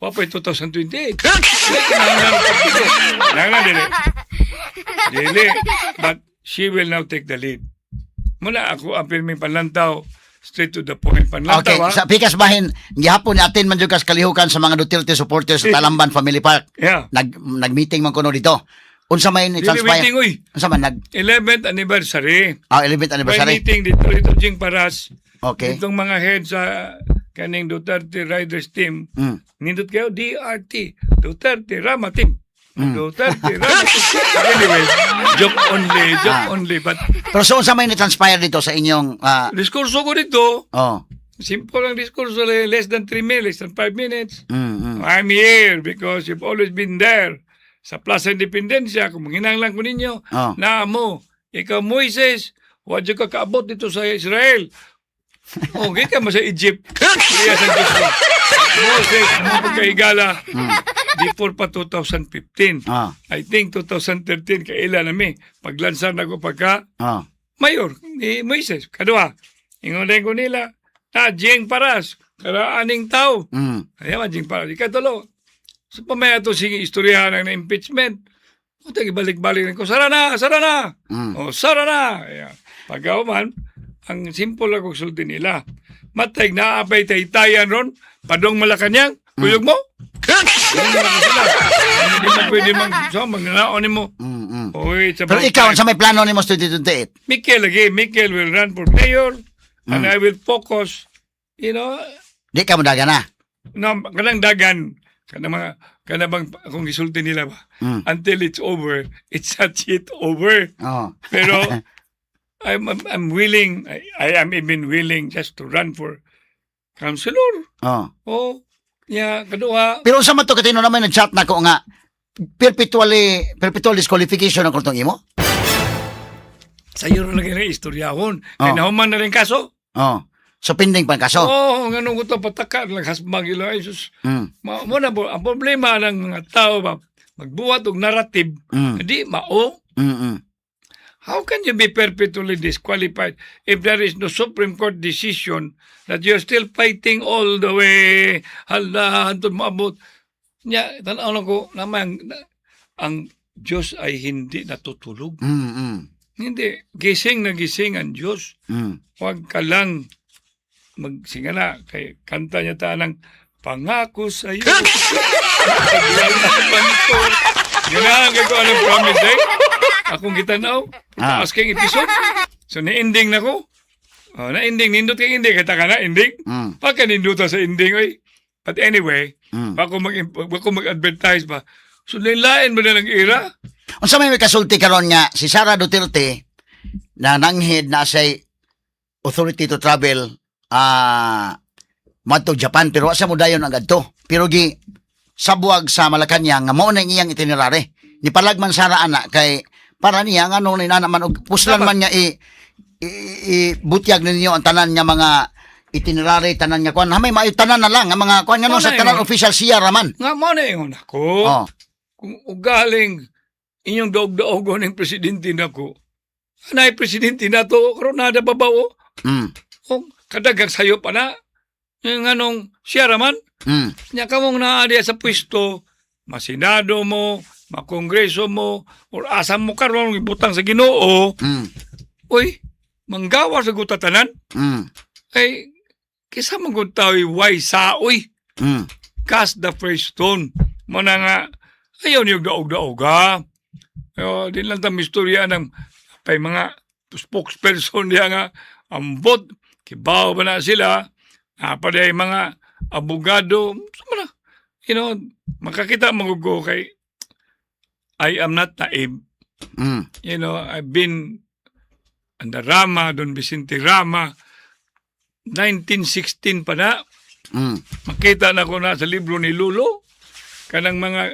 2028. Kinahanglan ng partido. Kinahanglan, dili. Dili. But she will now take the lead. Muna ako ang pirming panlantaw, straight to the point panlantaw. Okay, Ha? sa pikas bahin, gihapon atin man jud kas kalihukan sa mga Duterte supporters sa Talamban Family Park. Nag nag-meeting man kuno dito. Unsa may ni Dili transpire? meeting, uy. Unsa man nag 11th anniversary. 11th May anniversary. meeting dito, dito Jing Paras. Okay. Itong mga head sa kaning Duterte Riders Team. Nindot kayo, DRT, Duterte Rama Team. Duterte Rama Team. Anyway, joke only, joke only. But Pero so unsa may ni transpire dito sa inyong diskurso ko dito, oh. simple ang diskurso, less than 3 minutes, less than 5 minutes. I'm here because you've always been there. Sa Plaza Independencia, kung manginanglan ko ninyo, na mo, ikaw Moises, wa ka kaabot dito sa Israel. O, ka mo sa Egypt. Iya sa Diyos ko. Moses, mo pagkaigala. Before pa 2015. I think 2013, kaila nami. Paglansar na ko pagka mayor ni Moises. Kadua, ingon ko nila, na Jeng Paras, karaaning tao. Ayaw, Jeng Paras. Ikatulo, so pamaya to sige istoryahan ng impeachment. Puta, ibalik-balik ko, "Sara na, sara na!" O, sara na! Ayan. Pagkauman, ang simple lang kong sulti nila. Matay, naapay taytayan ron, padong Malacanang, kuyog mo. Ganun lang sila. Hindi mo pwede mag, so, magnanaon mo. Oy, it's Pero about ikaw, time. unsa may plano nimo sa 2028? Mikel again, Mikel will run for mayor and I will focus. Di ka mo daga na. No, kanang dagan, kanang mga, kanang bang, kung gisulti nila ba, until it's over, it's not yet over. Pero I'm willing, I am even willing just to run for councilor. Oh, yeah, kaduha. Pero unsa man to katino naman nag-chat na ko nga perpetually perpetual disqualification ang kurtong imo? Sayo rin lagi na istoryahon. Kaya nahuman na rin kaso. Oh. So pending pa ang kaso. Oo, oh, nga ko to pataka lang hasbang ila. Ay, sus, mo na po, ang problema ng mga tao ba, magbuhat og narrative, hindi mao. How can you be perpetually disqualified if there is no Supreme Court decision that you're still fighting all the way? Hala, hantod maabot. Nya, tanaw lang ko, naman, ang Diyos ay hindi natutulog. Hindi. Gising na gising ang Diyos. Huwag ka lang magsingala. Kay kanta niya ta ng "Pangako sa iyo. Paglalaban ko." Ganahan kay ko anong promise eh. Akong gitanaw. Taas kayong episode. So na-ending na ko. Oh, na-ending. Nindot kay ending. Kita ka na, ending. Pagka ninduta sa ending, oy. But anyway, bako mag-advertise ba. So lain ba na ng era? Unsa may kasulti karon nga si Sara Duterte na nanghid na say authority to travel madto Japan pero wa sa mo dayon ang adto. Pero gi sabuag sa Malacanang nga mao na iyang itinerary. Ni palagman Sara ana kay para niya nga nung inana man og puslan Dapat. Man nga i butyag ninyo ang tanan nga mga itinerary, tanan nga kuan hamay maayo tanan na lang ang mga kuan nga Mao sa na tanan ingon. official siya raman. Nga mo na ingon ako. Kung ugaling inyong daog-daogon ng presidente nako. Anay presidente na to, karon na babaw. O, kadagang sayo pa na. Yung anong siya raman, nya kamong naa diya sa pwesto, masinado mo, makongreso mo, or asa mo karon ibutang sa Ginoo, uy, manggawa sa gutatanan, ay, kisa man gud tao'y way saoy, cast the first stone. Muna nga, ayaw niyo daog-daog ha. Ayo, di lang ta mistorya ng pay mga spokesperson niya nga ambot, kibaw ba na sila, pa mga abogado, so na, makakita magugo kay I am not naive. I've been under Rama, Don Vicente Rama, 1916 pa na, makita na ko na sa libro ni Lulo, kanang mga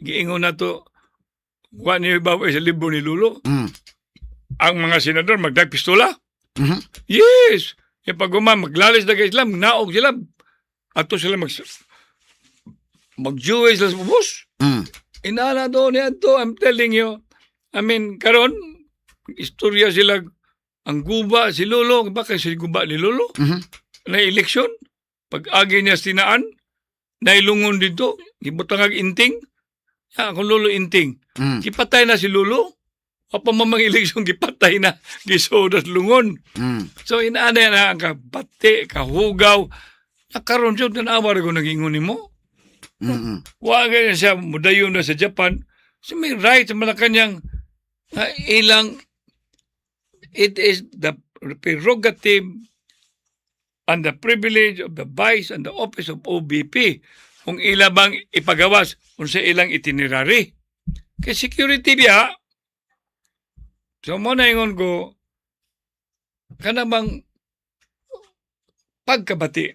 giingon na to, wa niyo ba sa libro ni Lulo, ang mga senador magdag pistola. Yes! Yung pag maglalis na kay sila, magnaog sila, ato sila mag-juwe sila sa bus. Inana do niya to, I'm telling you. I mean, karon istorya sila, ang guba, si Lolo, baka si guba ni Lolo, na eleksyon, pag agi niya sinaan, nailungon dito, gibutang ag inting, ya, akong lolo inting. Gipatay na si Lolo, apa mamang eleksyon, gipatay na, gisodas lungon. So inaanay na ang kabati, kahugaw, nakaroon siya, tanawa ko nagingon nimo. Wa ganyan siya, mudayon na sa Japan. So may right sa Malacanang nga ilang, it is the prerogative and the privilege of the vice and the office of OVP kung ila bang ipagawas unsa ilang itinerary. Kay security biya. So mo na ingon ko kana bang pagkabati.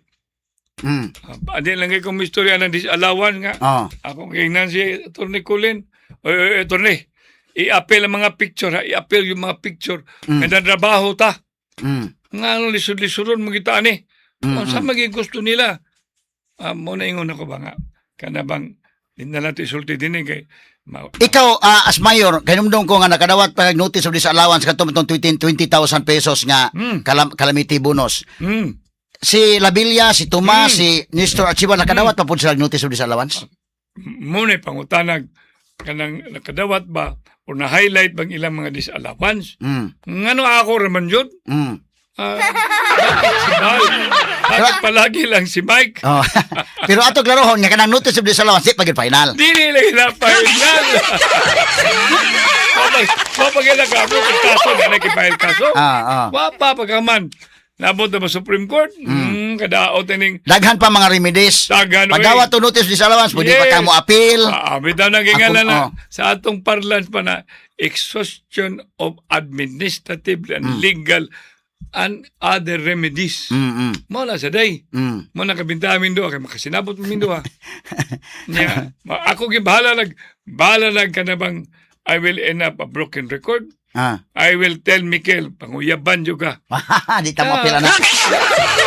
Adi lang kay kung istorya ng disallowance nga akong gingnan si Atty. Colin. Oy, oy, Atty. I-appeal ang mga picture ha. I-appeal yung mga picture. Kaya trabaho ta. Nga ano, lisod-lisoron mo kita ani. Kung sa maging gusto nila. Mo na ingon ako ba nga. Kana bang, di na lang ito isulti din eh. Kay, Ikaw, as mayor, kahinumdom ko nga nakadawat pa kag notice of disallowance katong itong 20 20,000 pesos nga calamity bonus. Si Labilla, si Tomas, si Nestor Archival, nakadawat pa po sila notice of disallowance? Mo na pangutanag kanang nakadawat ba o na-highlight bang ilang mga disallowance. Ngano ako raman yun? Bakit si Val? Bakit palagi lang si Mike? Oh. Pero ato klarohon nga kanang notice of disallowance di pa gyud final. Dili lang na final. Mapag ka ako kung kaso na nakipile kaso. Wa pa pagkaman. Nabot na ba Supreme Court? Kadaot ining Daghan pa mga remedies. Daghan, oy. Pagdawat to notice of disallowance, pwede pa ka mo appeal. Bitaw nang gingala na sa atong parlance pa na exhaustion of administrative and legal and other remedies. Mo na sa day. Mo na kabintamin do kay makasinabot mo mindo ha. Nya, ako gi bahala nag kanabang I will end up a broken record. I will tell Mikel, panguyaban jud ka. Di ta mo appeal na.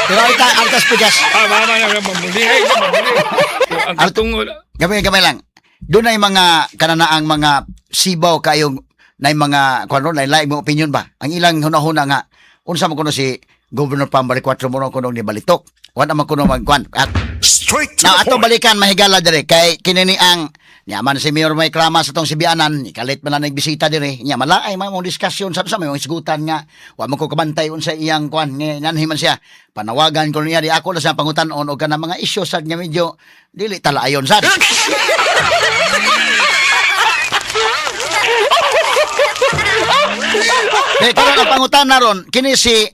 Pero ita altas pigas. Mama na mamulihay ka, mamulihay. So, ang katungod, Gamay gamay lang. Doon ay mga kananaang mga sibaw kayong na mga kuan ron, lain mo opinion ba? Ang ilang hunahuna nga unsa man kuno si Governor Pam Baricuatro mo kuno ni balitok. Wa naman kuno magkuan. At Straight to now, the ato point. balikan mahigala dire kay kinini ang niya man si Mayor may krama sa tong Sibianan, ikalit man lang nagbisita dire. Nya malaay man mong diskusyon sa may mong isgutan nga wa man ko kabantay unsa iyang kuan nganhi man siya. Panawagan ko niya di ako na siya pangutan-on og kanang mga isyu sad nga medyo dili talaayon sad. Eh, karon ang pangutana ron, kini si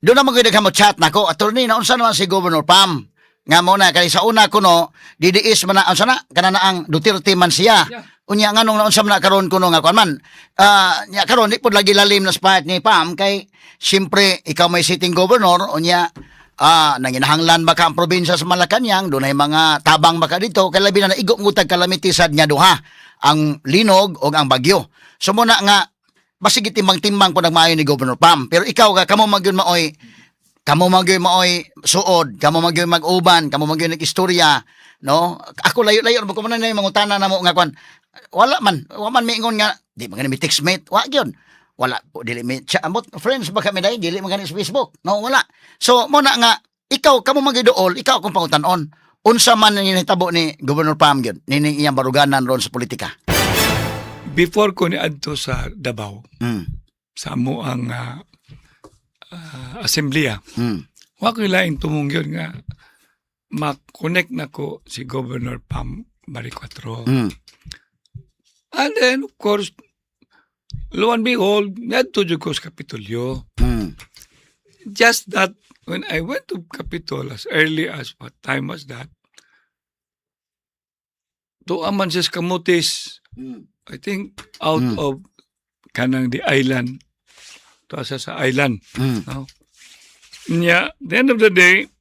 doon naman ko mo chat nako, attorney, na unsa naman si Governor Pam? Nga mo na kay sa una kuno didiis man na unsa na kana na ang Duterte man siya. Unya nganong naunsa man na karon kuno nga kuan man. Nya karon di pud lagi lalim na spot ni Pam kay siyempre ikaw may sitting governor, unya nanginahanglan ba ka ang probinsya sa Malacanang, dunay mga tabang ba ka dito kay labi na naigo ngutag calamity sad nga duha ang linog o ang bagyo. So muna nga basig timbang-timbang po nagmaayo ni Governor Pam. Pero ikaw ka kamo man gyud maoy suod, kamo man gyud mag-uban, kamo man gyud nag-istorya, no? Ako layo-layo mo ko man na yung mangutana namo nga kwan. Wala man, wa man miingon nga di man gani mi textmate, wa gyud. Wala po dili mi chat amot friends ba kami dai dili man gani sa Facebook. No, wala. So mo na nga ikaw kamo man gyud duol, ikaw akong pangutan-on. Unsa man ang nahitabo ni Governor Pam gyud nining iyang baruganan ron sa politika? Before ko ni adto sa Davao, sa amo ang asembleya, wa ko laing tumong yun nga ma-connect na ko si Governor Pam Baricuatro. And then, of course, lo and behold, ngadto jud ko sa Kapitolyo. Just that, when I went to Capitol as early as, what time was that? Tuwa man siya sa Camotes, I think, out of kanang the island. Tuwa siya sa island. No? Nya, the end of the day,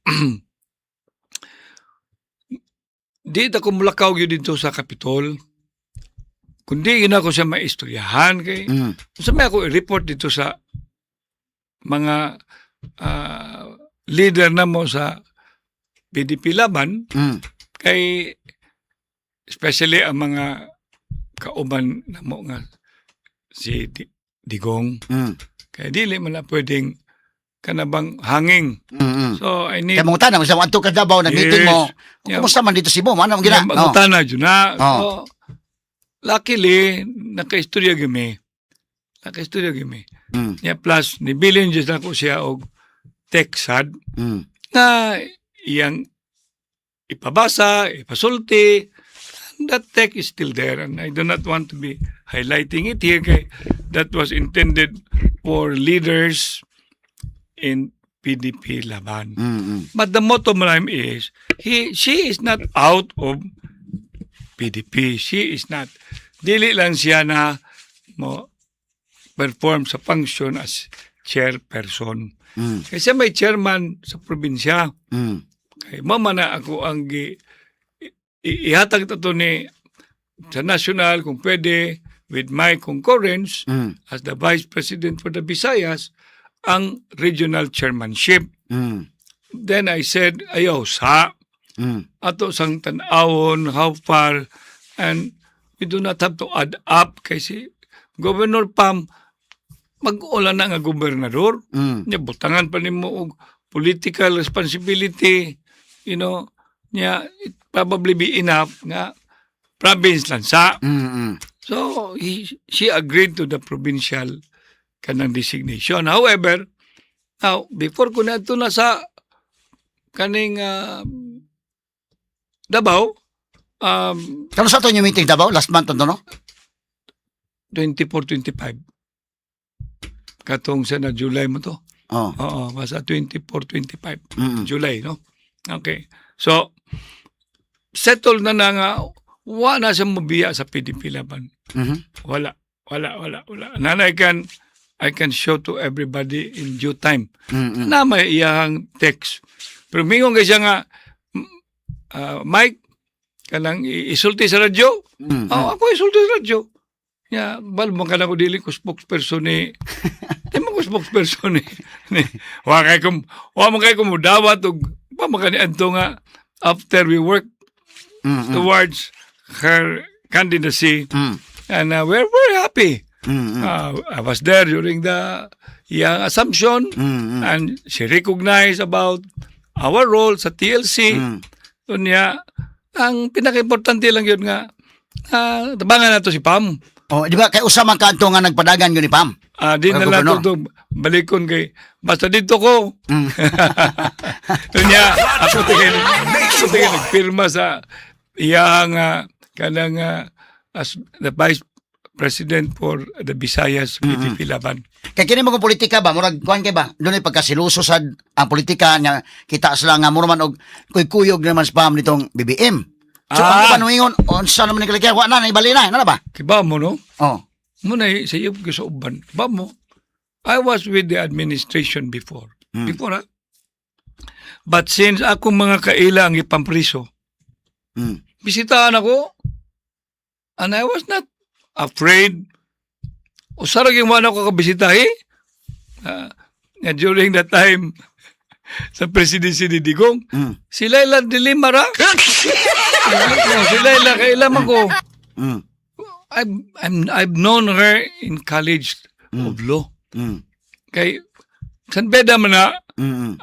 di ta ko mulakaw gyud dito sa Capitol. Kundi yun ako siya maistoryahan kay sa may ako i-report dito sa mga leader na mo sa PDP Laban kay especially ang mga kauban na mo nga si Digong kay dili man na pwedeng kanabang hanging. So I need Kay mangutana mo sa adto ka Davao nag-meeting mo. Kumusta man dito si Bo? Ano man gina? Yeah, mangutana jud na. Oh. So, luckily nakaistorya gyud. Nakaistorya gyud mi. Yeah, plus nibilin jud nako siya og text sad na iyang ipabasa, ipasulti. And that text is still there and I do not want to be highlighting it here kay that was intended for leaders in PDP Laban. But the motto line is he she is not out of PDP. She is not. Dili lang siya na mo perform sa function as chairperson. Kasi may chairman sa probinsya. Kay mama na ako ang ihatag ta to ni sa national kung pwede with my concurrence as the vice president for the Visayas ang regional chairmanship. Then I said, "Ayaw sa ato sang tan-awon how far," and we do not have to add up kay si Governor Pam mag-ula na nga gobernador. Nya butangan pa nimo og political responsibility. Nya it probably be enough nga province lang sa. So she agreed to the provincial kanang designation. However, now before ko na ito na sa kaning Davao, Kano sa to yung meeting Davao? Last month to, no? 24-25. Katong sa na July mo to. Oh. Oo, basta 24-25. July, no? Okay. So, settle na na nga, wa na siya mobiya sa PDP Laban. Wala. Wala, wala, wala. And I can show to everybody in due time na may iyahang text. Pero mingon kay siya nga, "Mike, kanang isulti sa radyo." "Oh, ako isulti sa radyo." Ya, bal mo ka na ko dili ko spokesperson ni di mo ko spokesperson ni wa man kay ko mudawat og wa man kani adto nga after we work towards her candidacy and we're very happy. I was there during the iyang assumption and she recognized about our role sa TLC. Unya, ang pinaka-importante lang yun nga, tabangan nato si Pam. Oh, di ba kay usa man kaadto nga nagpadagan yun ni Pam? Ah, di na Ang lang gobernador. to balikon kay basta dito ko. Unya, ako tingin nagpirma sa iyang kanang as the vice president for the Visayas PDP Laban. Kay kini mga politika ba, murag kuan kay ba, dunay pagkasiluso sad ang politika nga kita sila nga mura man og kuy-kuyog naman sa Pam nitong BBM. So ang uban moingon, unsa naman ni kalikya, wa na naibali na, na ba? Kiba mo, no? Oh. Muna sa iyo ko sa uban. Ba mo? I was with the administration before. Before, ha? But since akong mga kaila ang ipampriso, bisitahan ako, and I was not afraid. Usa ra gyud man ako kabisitahi. Nga during that time, sa presidency ni Digong, si Leila de Lima ra. Oh, si Leila, kaila man ko. I've known her in College of Law. Kay San Beda man na,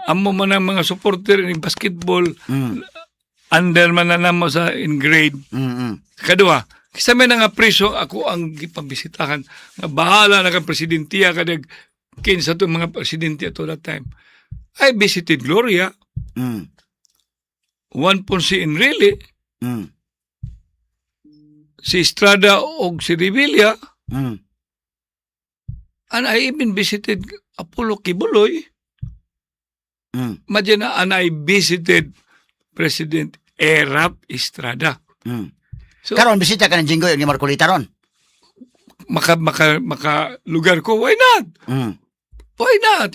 amo man ang mga supporter in basketball, under man na namo sa in grade. Kadua, kisa may nga preso, ako ang gipabisitahan. Nga bahala na kang presidentiya kadag kinsa to mga presidente ato that time. I visited Gloria, Juan Ponce Enrile, si Estrada og si Revilla, and I even visited Apollo Quiboloy. Imagine na, and I visited President Erap Estrada. So, Karon bisita ka ng Jinggoy ug ni Marcolita ron. Maka lugar ko, why not? Why not?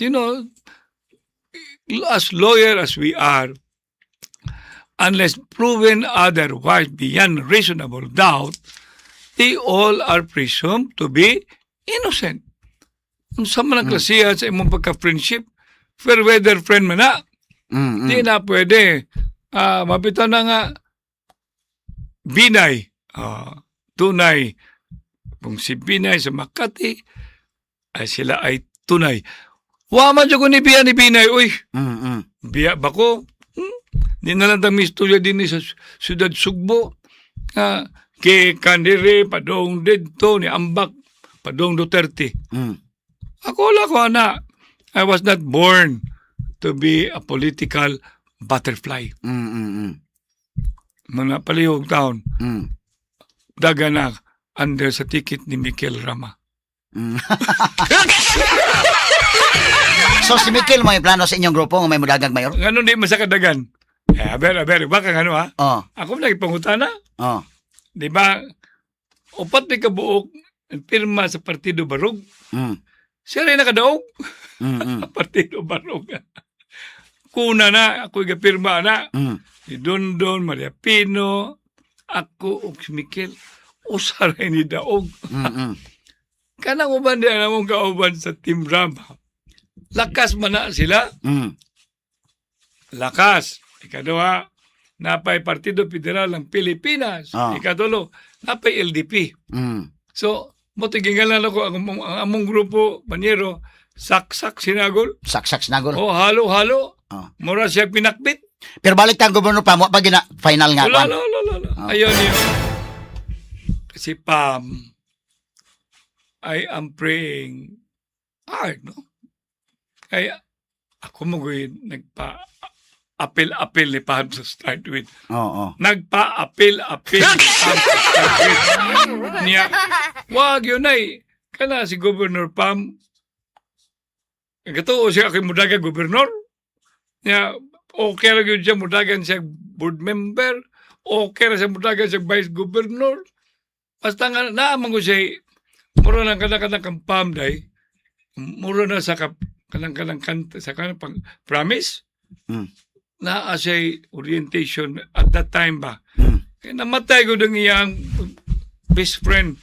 As lawyer as we are, unless proven otherwise beyond reasonable doubt, they all are presumed to be innocent. Unsa man ang klasihan sa imong pagka-friendship, fair weather friend man na. Di na pwede. Ah, mabitaw na nga Binay. Ah, tunay. Kung si Binay sa Makati, ay sila ay tunay. Wa man jud ko ni biya ni Binay. Uy, biya ba ko? Hmm? Di na lang tang istorya din sa Siyudad Sugbo. Ah, kay Kandire, padong didto ni Ambak, padong Duterte. Ako wala ko ana. I was not born to be a political butterfly. Mga palihog taon. Daga na under sa ticket ni Mikel Rama. So si Mikil mo may plano sa inyong grupo nga may mudagag mayor? Ngano di man sa kadagan? Eh, aber, baka ngano ha? Oh, Ako na ipangutana. oh. Di ba? 4 ni kabuok ang pirma sa Partido Barog. Siya rin nakadaog. Partido Barog. Kuna na, ako gapirma na. Si Dondon, Maria Pino, ako ug si Mikel. Usa rin ni daog. Kanang uban di na mong kauban sa Team Rama. Lakas man na sila. Lakas. Ikaduha, napay Partido Federal ng Pilipinas. Ikatulo, napay LDP. So, mo tigingalan ako ang among grupo, Banyero, saksak sinagol. Saksak sinagol. O halo-halo. Oh. Mura siya pinakbit. Pero balik tang gobernador pa mo pa gina final nga Wala, kwan. wala. Oh. Ayun yun. Kasi Pam, I am praying hard, no? Kaya ako mo nagpa apel-apel ni Pam to start with. Oo. Nagpa-apel-apel ni Pam to start with. Niya, wag yun ay. Kana si Governor Pam, katuo siya kay mudaga gobernador. Niya, okay ra gyud siya mudagan siya board member, okay ra siya mudagan siya vice governor. Basta nga naa man ko siya, mura lang kanang kang Pam day. Mura na sa kanang kanta sa kanang pang promise. Naa siya orientation at that time ba. Kaya namatay ko ng iyang best friend.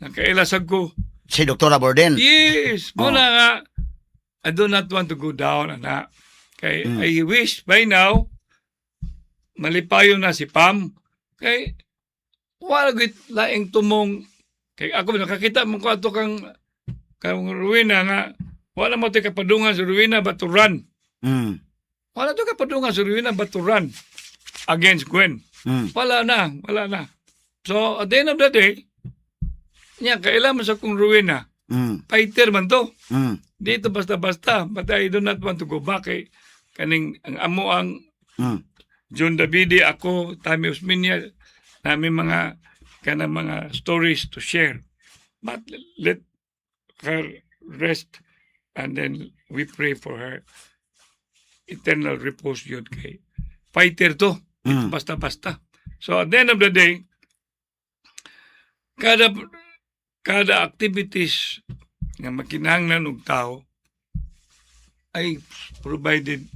Nakailasag ko. Si Dr. Borden. Yes, Oh. muna nga. I do not want to go down, ana. Kay I wish by now malipayo na si Pam. Kay wala gyud laing tumong kay ako nakakita mo ko ato kang Rowena nga wala mo to'y kapadungan sa Rowena but to run. Wala to kapadungan sa Rowena but to run against Gwen. Wala na, wala na. So, at the end of the day, niya, kailan mo sa kong Rowena, fighter man to. Dito basta-basta. But I do not want to go back. Eh. Kaning, ang amo ang John Davide, ako, Tommy Osmeña, namin mga kanang mga stories to share. But let her rest and then we pray for her eternal repose yun kay fighter to. Basta-basta. So at the end of the day, kada activities nga makinahanglan og tao ay provided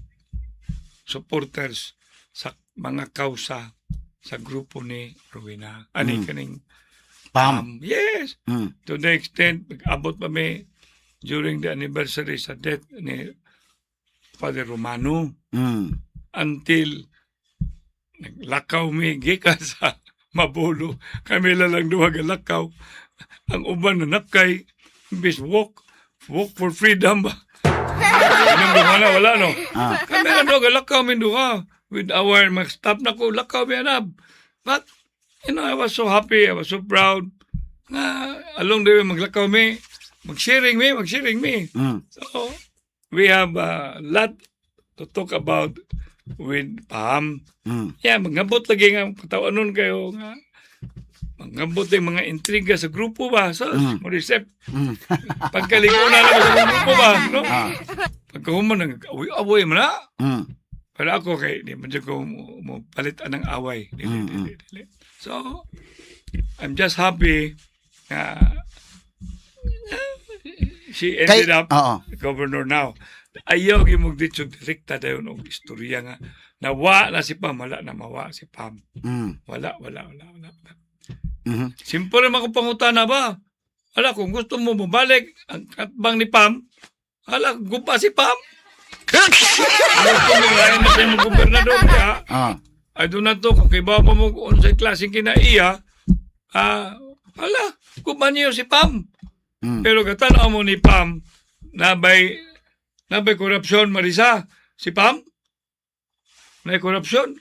supporters sa mga kausa sa grupo ni Rowena. Ani kaning Pam. Yes. To the extent abot pa mi during the anniversary sa death ni Father Romano until naglakaw mi gikan sa Mabolo. Kami lang duha galakaw. Ang uban na nakay imbis walk walk for freedom ba. Inyong duha na wala no. Kami lang duha galakaw mi duha with our mga staff na ko lakaw mi anab. But I was so happy, I was so proud nga along the way maglakaw mi, mag-sharing mi, mag-sharing mi. So we have a lot to talk about with Pam. Yeah, magngabot lagi nga patawanon kayo nga magngabot yung mga intriga sa grupo ba. So, mo receipt. Pagkaliko na naman sa grupo ba, no? Pagkahuman, nag-away-away man na. Pero ako kay, di man jud ko mo palit anang away. Dili, dili, dili. So, I'm just happy nga she ended up oo. governor now. Ayaw gyud mo dito direkta dayon og istorya nga nawa na si Pam, wala na mawa si Pam. Wala, wala, wala, wala. Simple naman kung pangutana ba? Wala, kung gusto mo mabalik ang katbang ni Pam, hala, gupa si Pam. Gusto mo lain na sa imong gobernador kaya, I do not know kung kibaw pa mo kung unsay klaseng kinaiya, hala, gupa niyo si Pam. Pero katanaw mo ni Pam, nabay korupsyon, Marisa, si Pam, may korupsyon.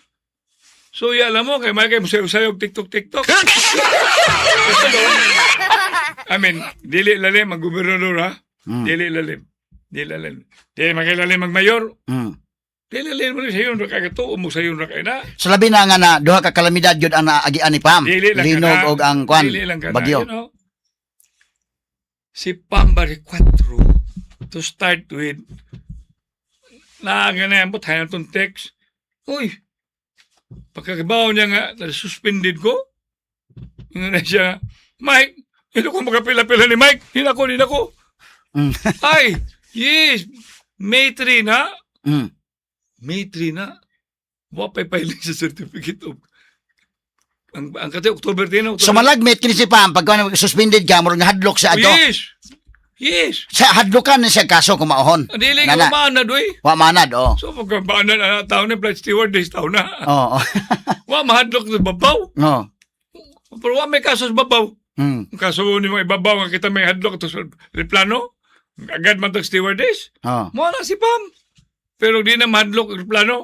So, ya, alam mo, kay may kayo sayo-sayo TikTok, TikTok. I mean, dili lalim ang gobernador, ha? Dili lalim. Dili lalim. Dili makilalim ang mayor. Dili lang mo ni sayon ra kay katuo mo sayon ra kay na. So labi na nga na duha ka kalamidad gyud ang naagian ni Pam. Dili lang Linog kana. og ang kwan. Dili lang kana. Bagyo. Si Pam Baricuatro, to start with, na ganyan po, tayo na itong text. Uy, pagkakibaw niya nga, na-suspended ko. Nga na siya, "Mike, hindi ko makapila-pila ni Mike. Hindi ako, hindi ako." Ay, yes, May 3 na. May 3 na. Wa pa'y filing sa certificate of ang kati October 10. October. So malagmit kini si Pam pag kuan suspended ka murag nahadlok sa ato. Yes. Yes. Sa hadlokan ni siya kaso kumauhon. Dili ka Nana. maanad, oy. Wa manad, oh. So pagka maanad na tao na flight stewardess tao na. Wa mahadlok sa babaw. No. Pero wa may kaso sa babaw. Ang kaso ni mga ibabaw nga kita may hadlok to sa replano. Agad man tag stewardess. Mo na si Pam. Pero di na mahadlok ang replano.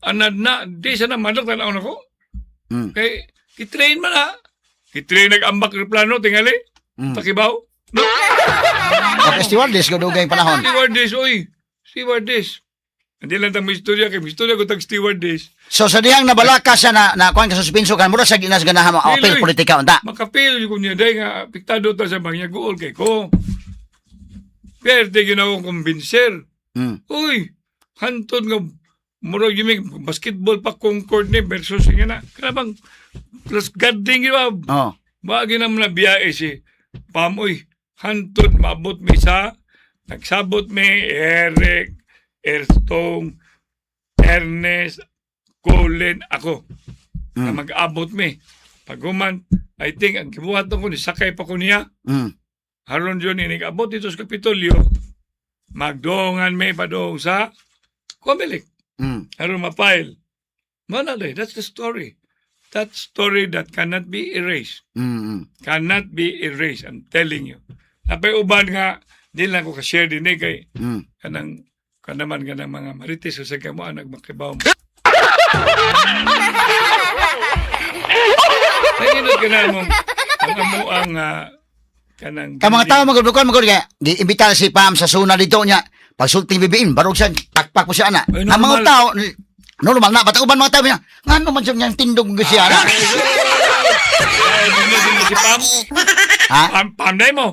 Anad na, di siya na mahadlok tanaw na ko. Kay kitrain man na. Kitrain nag-ambak replano tingali. Takibaw. No. Okay, stewardess ko dugay panahon. Stewardess, oy. Stewardess. Hindi lang tang istorya kay istorya ko tag stewardess. So sa dihang nabalaka siya na na kuan ka suspenso kan mura sa ginas ganahan mo apel Dili. politika unta. Makapil ko niya day nga apektado ta sa mga guol kay ko. Pwede yun akong kumbinser. Uy, hantod nga murag yung may basketball pa Concord ni versus nga na. Kanabang plus garding ba? Oh. Bagay naman na biyahe si Pam, uy, hantod maabot mi sa nagsabot mi Eric, Erstong, Ernest, Colin, ako. Na mag-abot mi. Pag-human, I think, ang gibuhat ko ni sakay pa ko niya. Haron yun, inig-abot dito sa Kapitolyo, magdoongan mi padong sa Comelec. Haron ma-file. Mana day, that's the story. That story that cannot be erased. Cannot be erased, I'm telling you. Napay uban nga, di lang ko ka-share din eh, kay kanang kanaman kanang mga marites sa kamo ang nagmakibaw mo. Ay, ka na mo, ang amo ang kanang Ka mga tao magud kuan magud kay giimbitar si Pam sa suna dito niya. Pagsulting bibiin barog siya pakpak po siya ana. Ay, Ang mga normal. tao normal na bata uban mga tao niya. Ngano man siya niyang tindog gyud siya ana. Ay, di mo si Pam. Ha? Pam, Pam na mo.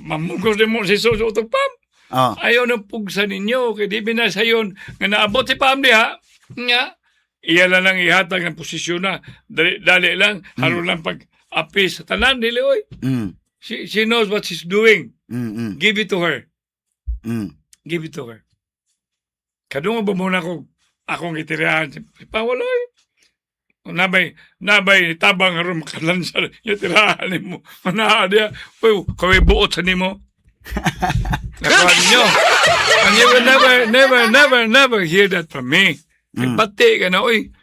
Mamugos din mo si Suso utong Pam. Oh. Ayaw ng pugsa ninyo. Kaya di binasayon nga naabot si Pam diha. Nga, iya lang lang ihatag ng posisyon na. Dali, dali lang. Haron lang pag apis sa tanan. Dili, oy. She knows what she's doing. Give it to her. Give it to her. Kadungo ba muna ko akong itirahan si Pam, wala eh. Nabay tabang aron makalansa yung tirahan nimo. Manaa diya. Uy, kaway buot sa nimo. Nakuha ninyo. And you will never, never, never, never hear that from me. Bati ka na, uy,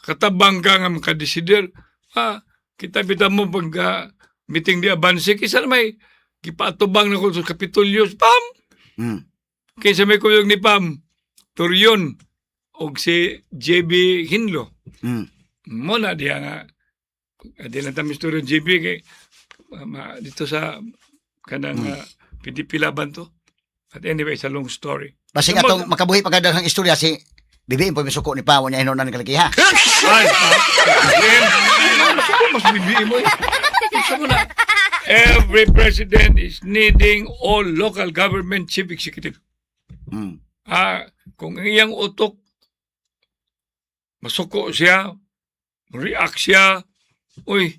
katabang ka nga makadesider. Ah, kita bita mo pag meeting di abanse, kisa na may gipaatubang na ko sa Kapitolyo, Pam! Kaysa may kuyog ni Pam, Torion, og si JB Hinlo. Mo na diya nga, di lang tami istorya JB kay dito sa kanang PDP Laban to. But anyway, it's a long story. Basig atong makabuhi pa kada ang istorya si BBM po misuko ni Pam niya hinunan kalakiha. Ay, BBM. Mas BBM mo eh. Gusto mo na. Every president is needing all local government chief executive. Ah, kung ang iyang utok, masuko siya, react siya, uy,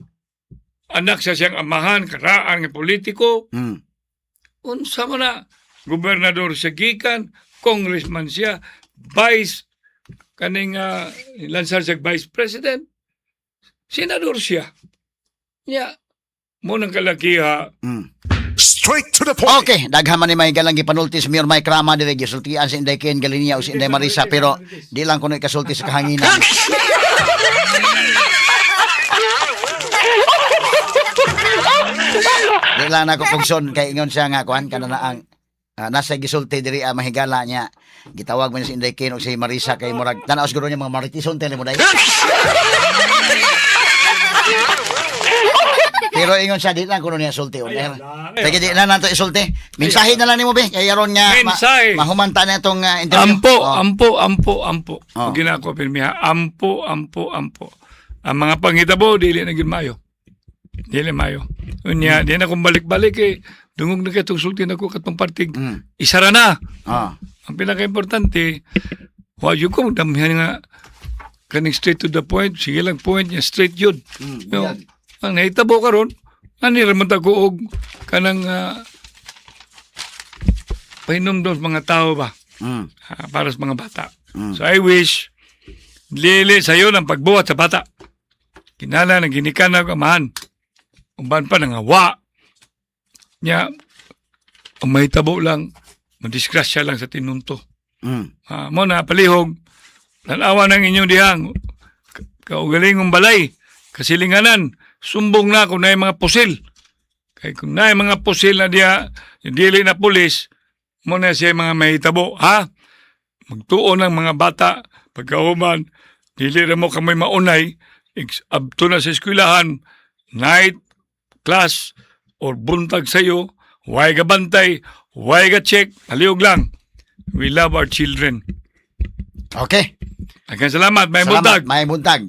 anak siya siyang amahan, karaan ng politiko, unsa man na, gobernador siya gikan, congressman siya, vice, kaning lansar siya vice president, senador siya. Nya, mo nang kalakiha, Straight to the point. Okay, daghan man ni may galang gipanulti si Mayor Mike Rama diri gisultian si Inday Ken Galinia o si Inday Marisa pero di lang kuno ikasulti sa kahanginan. Di lang nako pugson kay ingon siya nga kuan kana na ang nasa gisulti diri ang mahigala niya. Gitawag man si Inday Ken o si Marisa kay murag tan-aw siguro niya mga maritison tele mo dai. Pero ingon siya, di lang kuno niya sulti on air. Ayaw lang. Sige, di na nato isulti. Mensahe na lang nimo be kay aron nga Mensahe. Mahumanta na itong interview. Ampo, Oh. ampo, ampo, ampo. Oh. Pag ginako pirmiha, ampo, ampo, ampo. Ang mga panghitabo dili na gyud mayo. Dili mayo. Unya, di na kung balik-balik eh. Dungog na kay itong sulti nako katong parting. Isara na. Oh. Ang pinaka-importante, wa yun ko damihan nga kaning straight to the point, sige lang point niya, straight yun. No, ang nahitabo karon, ani ra man ta ko og kanang pahinomdom sa mga tao ba para sa mga bata. So I wish lili sayo ng pagbuhat sa bata. Kinala ng ginikan na amahan. Uban pa nangawa. Nya, ang mahitabo lang, madisgrasya lang sa tinunto. Mo na palihog, tanawa ng inyong dihang, kaugalingong balay, kasilinganan, sumbong na kung naay mga pusil. Kay kung naay mga pusil na diha, dili na pulis, mo na siya mga mahitabo, ha? Magtuon ang mga bata, pagkahuman, dili ra mo kamoy maunay, abto na sa eskwelahan, night class, or buntag sayo, way ga bantay, way ga check, palihog lang. We love our children. Okay. Daghang salamat, may Salamat. buntag. May buntag.